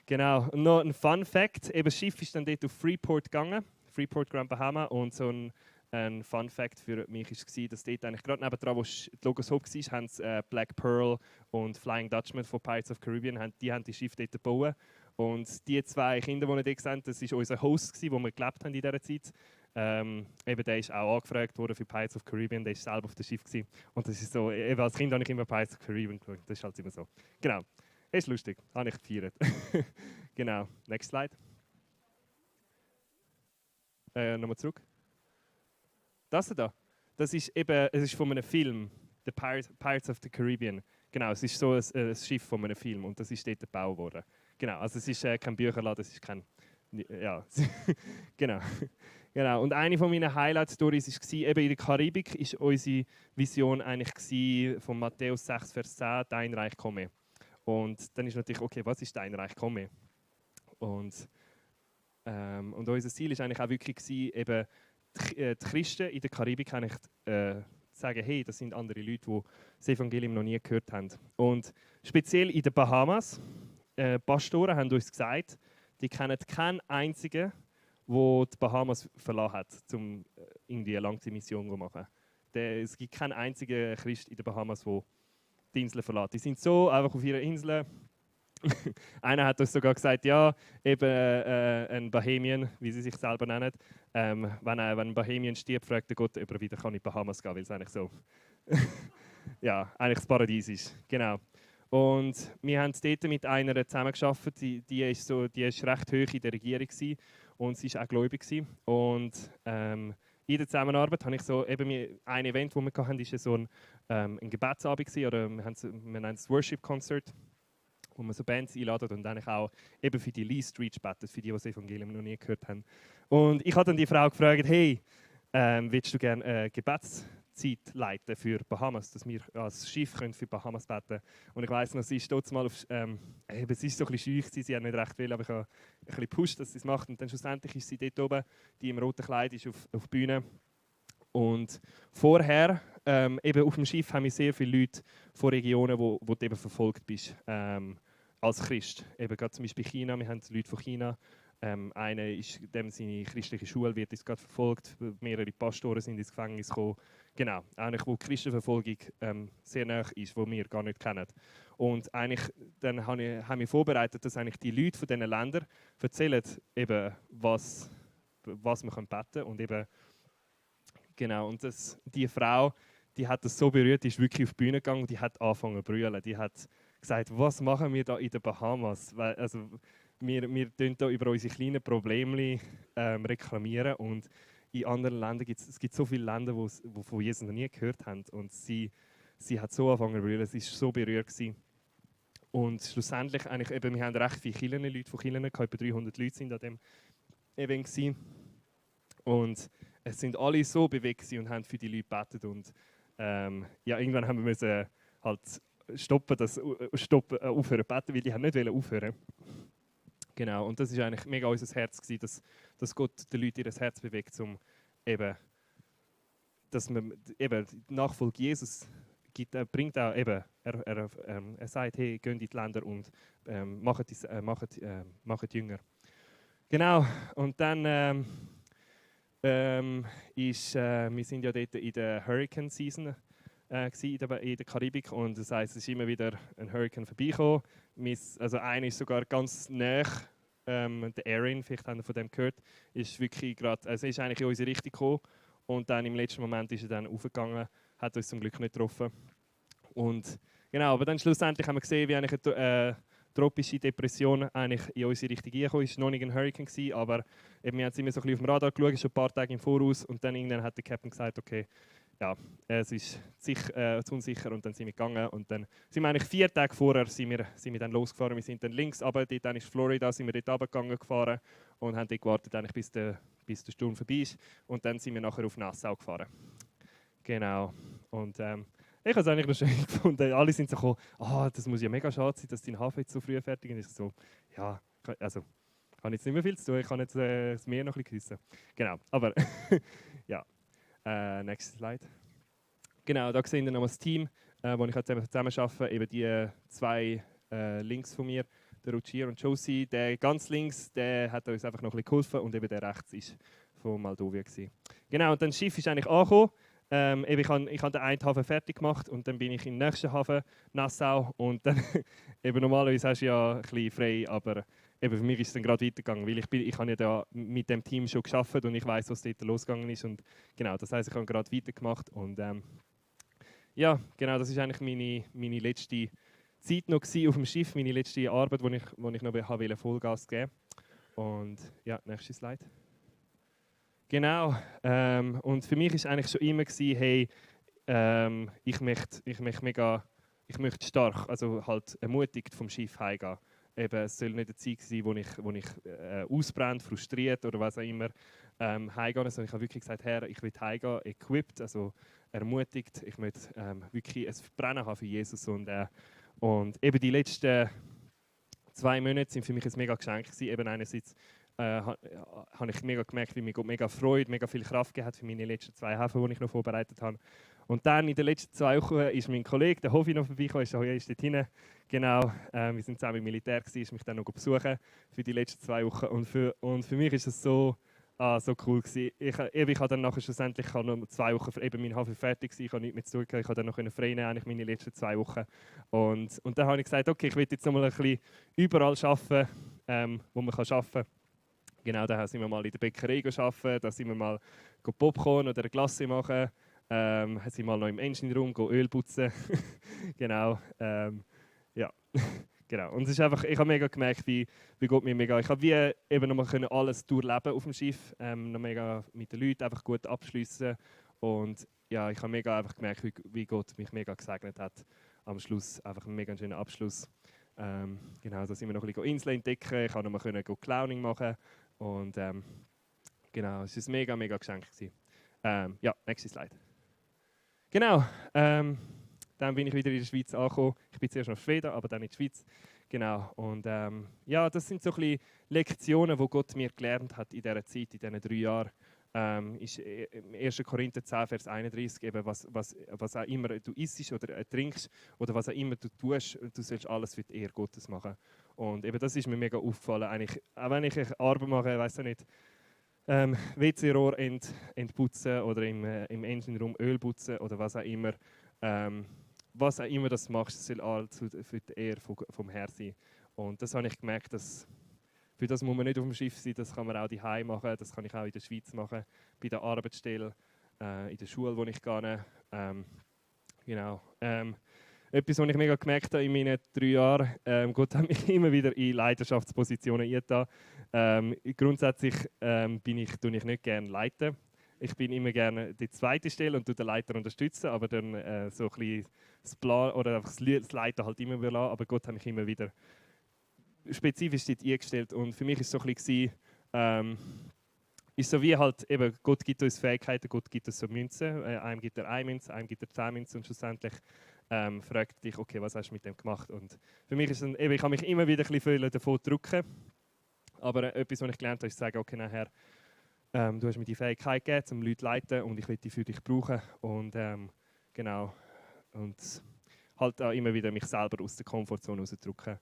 S2: Genau, und noch ein Fun Fact, eben das Schiff ist dann dort auf Freeport gegangen, Freeport Grand Bahama, und so ein Fun Fact für mich war, dass dort eigentlich gerade nebendran, wo die Logos Hope war, haben sie Black Pearl und Flying Dutchman von Pirates of the Caribbean, die haben die Schiffe dort gebaut. Und die 2 Kinder, die wir dort sehen, das war unser Host, wo wir gelebt haben in dieser Zeit. Eben, der ist auch angefragt worden für Pirates of the Caribbean, der war selber auf dem Schiff gewesen. Und das ist so, eben als Kind habe ich immer Pirates of the Caribbean geschaut, das ist halt immer so. Genau. Ist lustig, habe ich gefeiert. Genau, next slide. Nochmal zurück. Das da, das ist eben, es ist von einem Film, The Pirates of the Caribbean. Genau, es ist so ein Schiff von einem Film und das ist dort gebaut worden. Genau, also es ist kein Bücherladen, es ist kein, ja, genau. Genau. Und eine von meinen Highlight-Stories war, eben in der Karibik war unsere Vision eigentlich von Matthäus 6, Vers 10, «Dein Reich komme». Und dann ist natürlich, okay, was ist dein Reich komme? Und unser Ziel war eigentlich auch wirklich gewesen, eben die Christen in der Karibik eigentlich, zu sagen, hey, das sind andere Leute, die das Evangelium noch nie gehört haben. Und speziell in den Bahamas, Pastoren haben uns gesagt, die kennen keinen einzigen, der die Bahamas verlassen hat, um irgendwie eine Langzeitmission zu machen. Es gibt keinen einzigen Christ in den Bahamas, der die Insel verlässt. Die sind so einfach auf ihrer Insel. Einer hat uns sogar gesagt, ja, eben ein Bahamian, wie sie sich selber nennen, wenn ein Bahamian stirbt, fragt der Gott, ob er wieder in die Bahamas gehen kann, weil es eigentlich so, ja, eigentlich das Paradies ist. Genau. Und wir haben dort mit einer zusammengearbeitet, die ist recht hoch in der Regierung gewesen, und sie war auch gläubig gewesen. Und in der Zusammenarbeit habe ich so, eben ein Event, das wir hatten, war so ein Gebetsabend gewesen, oder wir nennen es Worship Concert, wo man so Bands einladet und eigentlich auch eben für die Least Reach betet, für die das Evangelium noch nie gehört haben. Und ich habe dann die Frau gefragt, hey, willst du gerne Gebetszeit leiten für Bahamas, dass wir als Schiff können für Bahamas beten? Und ich weiss noch, sie ist dort mal auf, es ist so ein bisschen scheu, sie hat nicht recht will, aber ich habe ein bisschen gepusht, dass sie es macht. Und dann schlussendlich ist sie dort oben, die im roten Kleid ist auf der Bühne. Und vorher, eben auf dem Schiff, haben wir sehr viele Leute von Regionen, wo du eben verfolgt bist als Christ. Eben gerade zum Beispiel China, wir haben Leute von China. Einer ist, dem seine christliche Schule wird jetzt gerade verfolgt. Mehrere Pastoren sind ins Gefängnis gekommen. Genau, eigentlich wo die Christenverfolgung sehr nah ist, die wir gar nicht kennen. Und eigentlich dann haben wir vorbereitet, dass eigentlich die Leute von diesen Ländern erzählen, eben, was wir beten können. Und eben, genau, und die Frau, die hat das so berührt, die ist wirklich auf die Bühne gegangen und die hat angefangen zu brüllen. Die hat gesagt, was machen wir da in den Bahamas? Weil, also, wir reklamieren hier über unsere kleinen Probleme reklamieren, und in anderen Ländern gibt es so viele Länder, die von Jesus noch nie gehört haben, und sie hat so angefangen zu brüllen, sie war so berührt gewesen. Und schlussendlich, eigentlich, eben, wir haben recht viele Leute von Kirchen, etwa 300 Leute sind an dem Event gewesen. Und es sind alle so bewegt und haben für die Leute gebetet, und ja, irgendwann haben wir müssen halt aufhören zu beten, weil die haben nicht aufhören. Genau, und das ist eigentlich mega unser Herz gewesen, dass Gott den Leuten ihr Herz bewegt, um eben, dass man eben die Nachfolge Jesus gibt, bringt auch eben, er sagt, hey, geht in die Länder und macht Jünger. Genau, und dann wir sind ja dort in der Hurricane Season in der Karibik, und das heisst, es ist immer wieder ein Hurricane vorbeigekommen. Also einer ist sogar ganz nah, der Erin, vielleicht habt ihr von dem gehört, ist wirklich gerade, also ist eigentlich in unsere Richtung gekommen, und dann im letzten Moment ist er dann aufgegangen, hat uns zum Glück nicht getroffen. Und genau, aber dann schlussendlich haben wir gesehen, wie eigentlich eine tropische Depression eigentlich in unsere Richtung gekommen ist. Es war noch nicht ein Hurricane gewesen, aber eben, wir haben es immer so ein bisschen auf dem Radar geschaut, schon ein paar Tage im Voraus, und dann irgendwann hat der Captain gesagt, okay, ja, es ist zu unsicher, und dann sind wir gegangen, und dann sind wir eigentlich 4 Tage vorher sind wir dann losgefahren. Wir sind dann links, aber dort dann ist Florida, sind wir dort runtergegangen gefahren und haben dort gewartet, eigentlich, bis der Sturm vorbei ist, und dann sind wir nachher auf Nassau gefahren. Genau, und ich habe es eigentlich noch schön gefunden. Alle sind so gekommen, das muss ja mega schade sein, dass dein Hafen jetzt so früh fertig ist. Ich so, ja, also, ich habe jetzt nicht mehr viel zu tun, ich kann jetzt das Meer noch ein bisschen küssen. Genau, aber ja. Next Slide. Genau, da sehen wir noch das Team, wo ich zusammen arbeite. Eben die 2 links von mir, der Ruchir und Josie. Der ganz links, der hat uns einfach noch ein bisschen geholfen, und eben der rechts ist von Moldawien gewesen. Genau, und dann das Schiff ist eigentlich angekommen. Ich habe den einen Hafen fertig gemacht, und dann bin ich im nächsten Hafen, Nassau, und dann eben normalerweise hast du ja ein bisschen frei, aber eben für mich ist es dann gerade weitergegangen, weil ich habe ja da mit dem Team schon gearbeitet und ich weiß, was dort losgegangen ist, und genau, das heisst, ich habe gerade weitergemacht, und ja, genau, das ist eigentlich meine letzte Zeit noch auf dem Schiff, meine letzte Arbeit, wo ich noch Vollgas geben wollte. Und ja, nächste Slide. Genau, und für mich war eigentlich schon immer hey, ich möchte stark, also halt ermutigt vom Schiff heimgehen. Eben, es soll nicht eine Zeit sein, wo ich ausbrennt, frustriert oder was auch immer heimgehen, sondern ich habe wirklich gesagt, Herr, ich will heimgehen, equipped, also ermutigt. Ich möchte wirklich ein Verbrennen haben für Jesus, und Und eben die letzten 2 Monate sind für mich ein mega Geschenk gewesen. Eben einerseits habe ich mega gemerkt, wie mir Gott mega Freude, mega viel Kraft gegeben hat für meine letzten 2 Häfen, die ich noch vorbereitet habe. Und dann in den letzten 2 Wochen ist mein Kollege, der Hofi, noch vorbeigekommen, ist dort hinten. Genau, wir sind zusammen im Militär gewesen, ist mich dann noch besuchen für die letzten 2 Wochen. Und für mich ist es so cool gewesen. Ich habe dann nachher schlussendlich noch 2 Wochen für eben meinen Hafen fertig gewesen, ich habe nichts mehr zu tun, ich konnte dann noch frei nehmen, eigentlich meine letzten 2 Wochen. Und dann habe ich gesagt, okay, ich will jetzt noch mal ein bisschen überall arbeiten, wo man arbeiten kann. Genau, da sind wir mal in der Bäckerei arbeiten, da sind wir mal Popcorn oder eine Glasse machen, sind wir mal noch im Engine Room Öl putzen. Genau, ja. Genau. Und es ist einfach, ich habe mega gemerkt, wie Gott mir mega, ich habe wie eben noch mal alles durchleben auf dem Schiff, noch mega mit den Leuten einfach gut abschliessen. Und ja, ich habe mega einfach gemerkt, wie Gott mich mega gesegnet hat. Am Schluss einfach ein mega schöner Abschluss. Genau, da sind wir noch ein bisschen Inseln entdecken, ich konnte noch mal Clowning machen. Und genau, es war ein mega, mega Geschenk. Ja, nächste Slide. Genau, dann bin ich wieder in der Schweiz angekommen. Ich bin zuerst nach Schweden, aber dann in die Schweiz. Genau, und ja, das sind so ein bisschen Lektionen, die Gott mir gelernt hat in dieser Zeit, in diesen 3 Jahren. Ist im 1. Korinther 10, Vers 31, eben was auch immer du isst oder trinkst oder was auch immer du tust, du sollst alles für die Ehre Gottes machen. Und eben das ist mir mega aufgefallen. Eigentlich, auch wenn ich Arbeit mache, weiss ich nicht, WC-Rohr entputzen oder im Engine Room Öl putzen oder was auch immer. Was auch immer das machst, soll alles für die Ehre vom Herrn sein. Und das habe ich gemerkt, dass für das muss man nicht auf dem Schiff sein, das kann man auch daheim machen, das kann ich auch in der Schweiz machen, bei der Arbeitsstelle, in der Schule, wo ich gehe. Genau. Etwas, was ich mega gemerkt habe in meinen 3 Jahren, Gott hat mich immer wieder in Leidenschaftspositionen eingetan. Grundsätzlich tue ich nicht gerne leiten. Ich bin immer gerne die zweite Stelle und den Leiter unterstützen, aber dann so ein bisschen das Plan oder einfach das Leiten halt immer überlassen. Aber Gott hat mich immer wieder spezifisch dort eingestellt. Und für mich war es so ein bisschen, ist so wie halt eben, Gott gibt uns Fähigkeiten, Gott gibt uns so Münzen. Einem gibt er 1 Münze, einem gibt er 10 Münzen und schlussendlich fragt dich, okay, was hast du mit dem gemacht? Und für mich ist es eben, ich habe mich immer wieder ein bisschen davon drücken. Aber etwas, was ich gelernt habe, ist zu sagen, okay, nachher, du hast mir die Fähigkeit gegeben, um Leute zu leiten und ich will die für dich brauchen. Und genau. Und halt auch immer wieder mich selber aus der Komfortzone rausdrücken.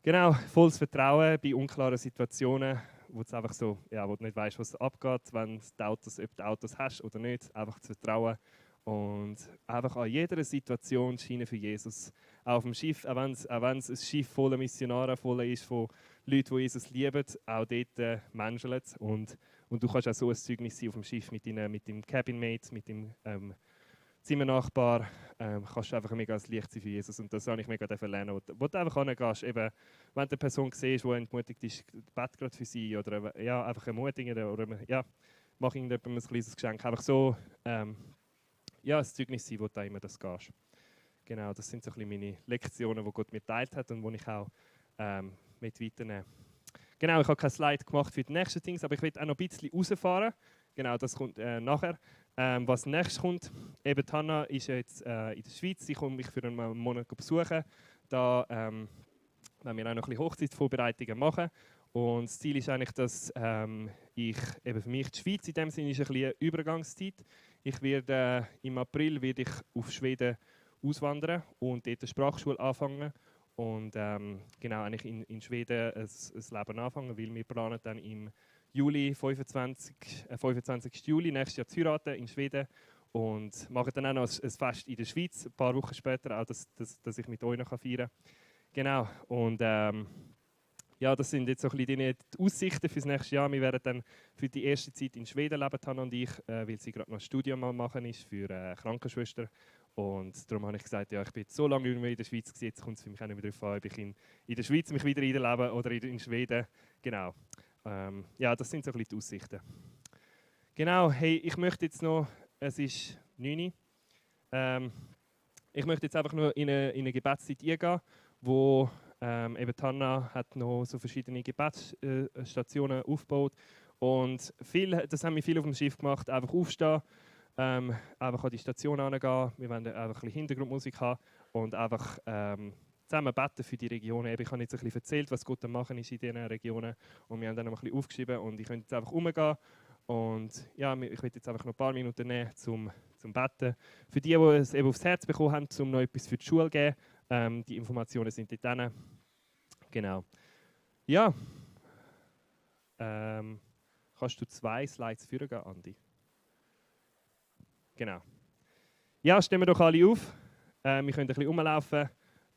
S2: Genau, volles Vertrauen bei unklaren Situationen, wo du einfach so, ja, wo du nicht weißt, was abgeht, wenn ob du Autos hast oder nicht, einfach zu vertrauen und einfach an jeder Situation scheinen für Jesus. Auch auf dem Schiff, auch wenn es ein Schiff voller Missionare voll ist, von Leuten, die Jesus lieben, auch dort menschelt es. Und du kannst auch so ein Zeugnis sein auf dem Schiff mit dem Cabinmate, mit dem Zimmernachbar, kannst du einfach mega als Licht sein für Jesus. Und das habe ich mega lernen. Wo du einfach hingehst, eben, wenn du eine Person siehst, die entmutigt ist, bett gerade für sie oder ja, einfach ermutigen oder ja, mach irgendjemandem ein kleines Geschenk. Einfach so ja, ein Zeugnis sein, wo du immer das gehst. Genau, das sind so ein bisschen meine Lektionen, die Gott mir geteilt hat und die ich auch mit weiternehmen. Genau, ich habe kein Slide gemacht für die nächsten Dinge, aber ich will auch noch ein bisschen rausfahren. Genau, das kommt nachher. Was nächstes kommt, eben Hanna ist jetzt in der Schweiz, sie kommt mich für einen Monat besuchen. Da werden wir auch noch ein bisschen Hochzeitsvorbereitungen machen. Und das Ziel ist eigentlich, dass ich, eben für mich die Schweiz in dem Sinne ist ein bisschen eine Übergangszeit. Ich werde im April werde ich auf Schweden auswandern und dort eine Sprachschule anfangen. Und genau, eigentlich in Schweden ein Leben anfangen, weil wir planen dann im Juli, 25. Juli nächstes Jahr zu heiraten in Schweden und machen dann auch noch ein Fest in der Schweiz, ein paar Wochen später, auch dass ich mit euch noch feiern kann. Genau, und ja, das sind jetzt so ein bisschen die Aussichten für das nächste Jahr. Wir werden dann für die erste Zeit in Schweden leben, Hanna und ich, weil sie gerade noch ein Studium am machen ist für Krankenschwester. Und darum habe ich gesagt, ja, ich bin jetzt so lange nicht mehr in der Schweiz gewesen, jetzt kommt es für mich auch nicht mehr darauf an, ob ich in der Schweiz mich wieder einlebe oder in Schweden. Genau. Ja, das sind so ein bisschen die Aussichten. Genau, hey, ich möchte jetzt noch, es ist 9 Uhr, ich möchte jetzt einfach nur in eine Gebetszeit eingehen, wo eben Hanna hat noch so verschiedene Gebetsstationen aufgebaut und das haben wir viel auf dem Schiff gemacht, einfach aufstehen, einfach an die Station herangehen, wir wollen einfach ein bisschen Hintergrundmusik haben und einfach zusammen beten für die Regionen. Ich habe jetzt ein bisschen erzählt, was Gott am Machen ist in diesen Regionen. Und wir haben dann noch ein bisschen aufgeschrieben und ich könnte jetzt einfach umgehen. Und ja, ich will jetzt einfach noch ein paar Minuten nehmen zum Beten. Für die es eben aufs Herz bekommen haben, um noch etwas für die Schule zu geben, die Informationen sind dort drin. Genau. Ja. Kannst du 2 Slides führen, Andi? Genau. Ja, stehen wir doch alle auf. Wir können ein bisschen rumlaufen.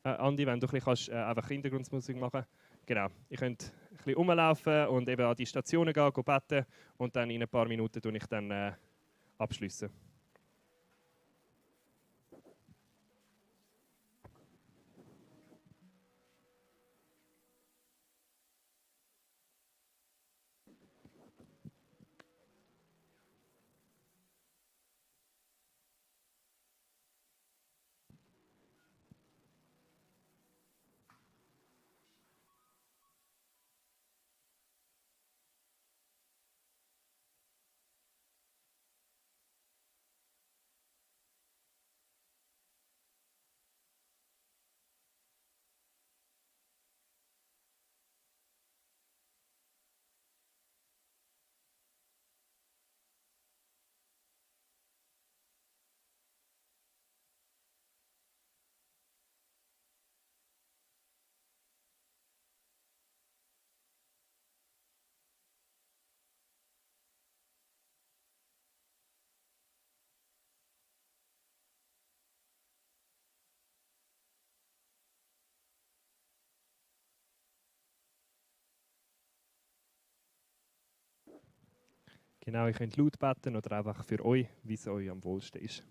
S2: Andi, wenn du ein bisschen kannst, einfach Hintergrundmusik machen. Genau. Ihr könnt ein bisschen rumlaufen und eben an die Stationen gehen beten und dann in ein paar Minuten tue ich dann abschließen. Genau, ihr könnt laut beten oder einfach für euch, wie es euch am wohlsten ist.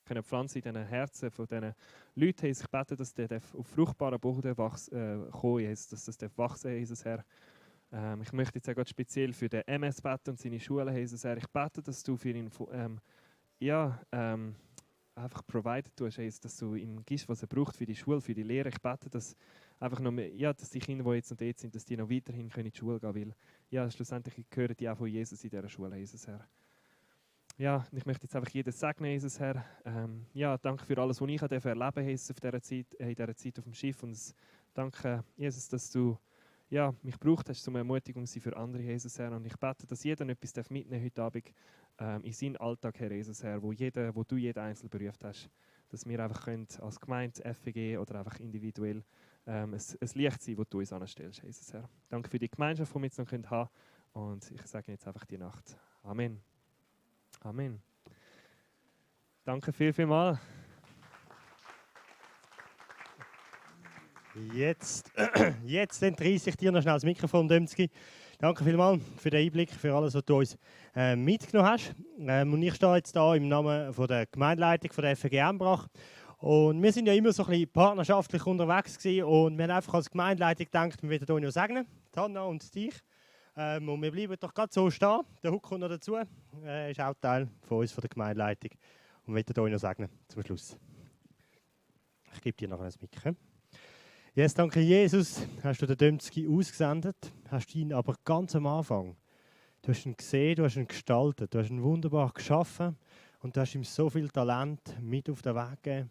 S2: können pflanzen in den Herzen von diesen Leuten. Jesus, ich bete, dass der auf fruchtbaren Boden kommen, Jesus, dass das wachsen, Jesus, Herr. Ich möchte jetzt auch ganz speziell für den MS beten und seine Schule, Jesus, Herr. Ich bete, dass du für ihn einfach provided tust, Jesus, dass du ihm gibst, was er braucht für die Schule, für die Lehre. Ich bete, dass einfach noch mehr, ja, dass die Kinder, die jetzt und dort sind, dass die noch weiterhin in die Schule gehen können, weil ja, schlussendlich gehören die auch von Jesus in dieser Schule, Jesus, Herr. Ja, ich möchte jetzt einfach jeden segnen, Jesus, Herr. Ja, danke für alles, was ich erleben durfte, Jesus, auf dieser Zeit, in dieser Zeit auf dem Schiff. Und danke, Jesus, dass du mich gebraucht hast, um eine Ermutigung zu sein für andere, Jesus, Herr. Und ich bete, dass jeder etwas mitnehmen heute Abend in seinen Alltag, Herr Jesus, Herr, wo du jeden Einzelnen berufen hast. Dass wir einfach können, als Gemeinde, FEG oder einfach individuell ein Licht sein, das du uns anstellst, Jesus, Herr. Danke für die Gemeinschaft, die wir jetzt noch haben können. Und ich sage jetzt einfach die Nacht. Amen. Amen. Danke vielmals.
S4: Jetzt entreiße ich dir noch schnell das Mikrofon, Dömzki. Danke vielmals für den Einblick, für alles, was du uns mitgenommen hast. Und ich stehe jetzt hier im Namen von der Gemeindeleitung von der FEG Embrach. Und wir sind ja immer so ein bisschen partnerschaftlich unterwegs gewesen und wir haben einfach als Gemeindeleitung gedacht, wir werden euch segnen, Hanna und dich. Und wir bleiben doch gerade so stehen. Der Huck kommt noch dazu. Ist auch Teil von uns, von der Gemeindeleitung. Und wir werden euch noch segnen zum Schluss. Ich gebe dir noch ein Mikro. Yes, danke Jesus, hast du den Dömzki ausgesendet, hast ihn aber ganz am Anfang. Du hast ihn gesehen, du hast ihn gestaltet, du hast ihn wunderbar geschaffen und du hast ihm so viel Talent mit auf den Weg gegeben.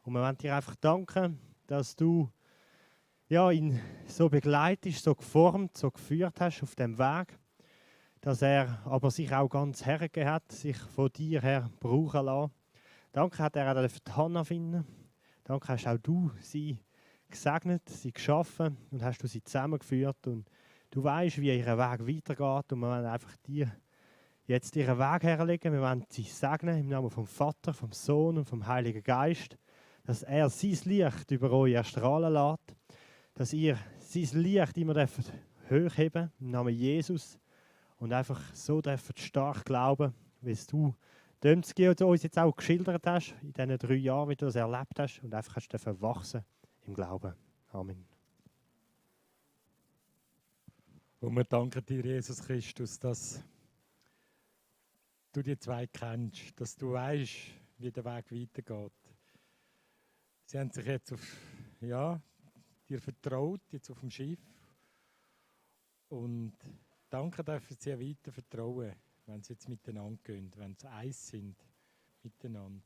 S4: Und wir wollen dir einfach danken, dass du ihn so begleitest, so geformt, so geführt hast auf dem Weg, dass er aber sich auch ganz hergegeben hat, sich von dir her brauchen lassen. Danke hat er auch die Hanna finden. Danke hast auch du sie gesegnet, sie geschaffen und hast du sie zusammengeführt und du weißt, wie ihr Weg weitergeht und wir wollen einfach dir jetzt ihren Weg herlegen. Wir wollen sie segnen im Namen vom Vater, vom Sohn und vom Heiligen Geist, dass er sein Licht über euch erstrahlen lässt, dass ihr sein Licht immer hochheben im Namen Jesus und einfach so stark glauben, wie du Dömzki uns jetzt auch geschildert hast, in diesen 3 Jahren, wie du das erlebt hast und einfach hast wachsen im Glauben. Amen.
S5: Und wir danken dir, Jesus Christus, dass du die zwei kennst, dass du weißt, wie der Weg weitergeht. Sie haben sich jetzt dir vertraut, jetzt auf dem Schiff. Und danke dürfen sie weiter vertrauen, wenn sie jetzt miteinander gehen, wenn sie eins sind miteinander.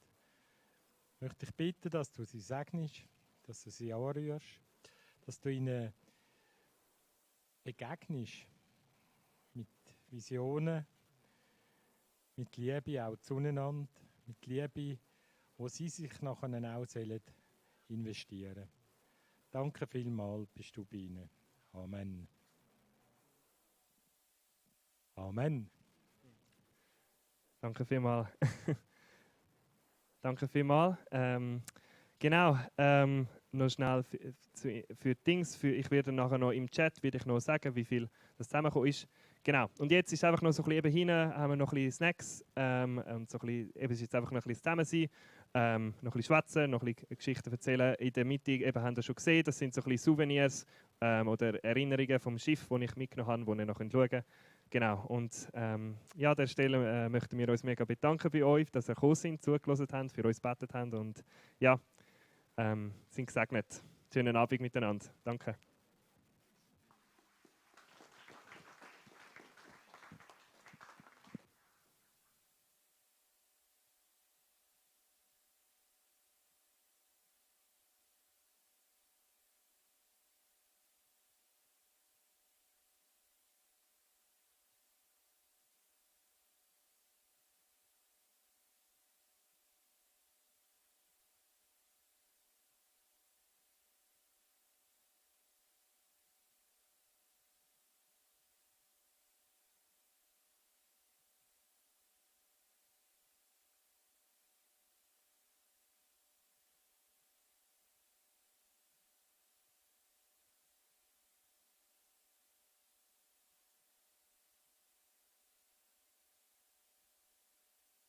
S5: Ich möchte dich bitten, dass du sie segnest, dass du sie anrührst, dass du ihnen begegnest mit Visionen, mit Liebe auch zueinander, mit Liebe, wo sie sich nachher auch investieren sollen. Danke vielmals, bist du bei ihnen. Amen. Amen.
S2: Danke vielmals. Danke vielmals. Genau, noch schnell für Dings. Ich werde nachher noch im Chat noch sagen, wie viel das zusammengekommen ist. Genau. Und jetzt ist einfach noch so ein bisschen eben hinten, haben wir noch ein bisschen Snacks. Und so ein bisschen, eben ist jetzt einfach noch ein bisschen zusammen sein. Noch ein bisschen schwätzen, noch ein bisschen Geschichten erzählen. In der Mitte eben, haben wir schon gesehen, das sind so ein bisschen Souvenirs oder Erinnerungen vom Schiff, die ich mitgenommen habe, die ihr noch schauen könnt. Genau. Und an dieser Stelle möchten wir uns mega bedanken bei euch, dass ihr gekommen sind, zugelassen habt, für uns gebetet habt und sind gesegnet. Schönen Abend miteinander. Danke.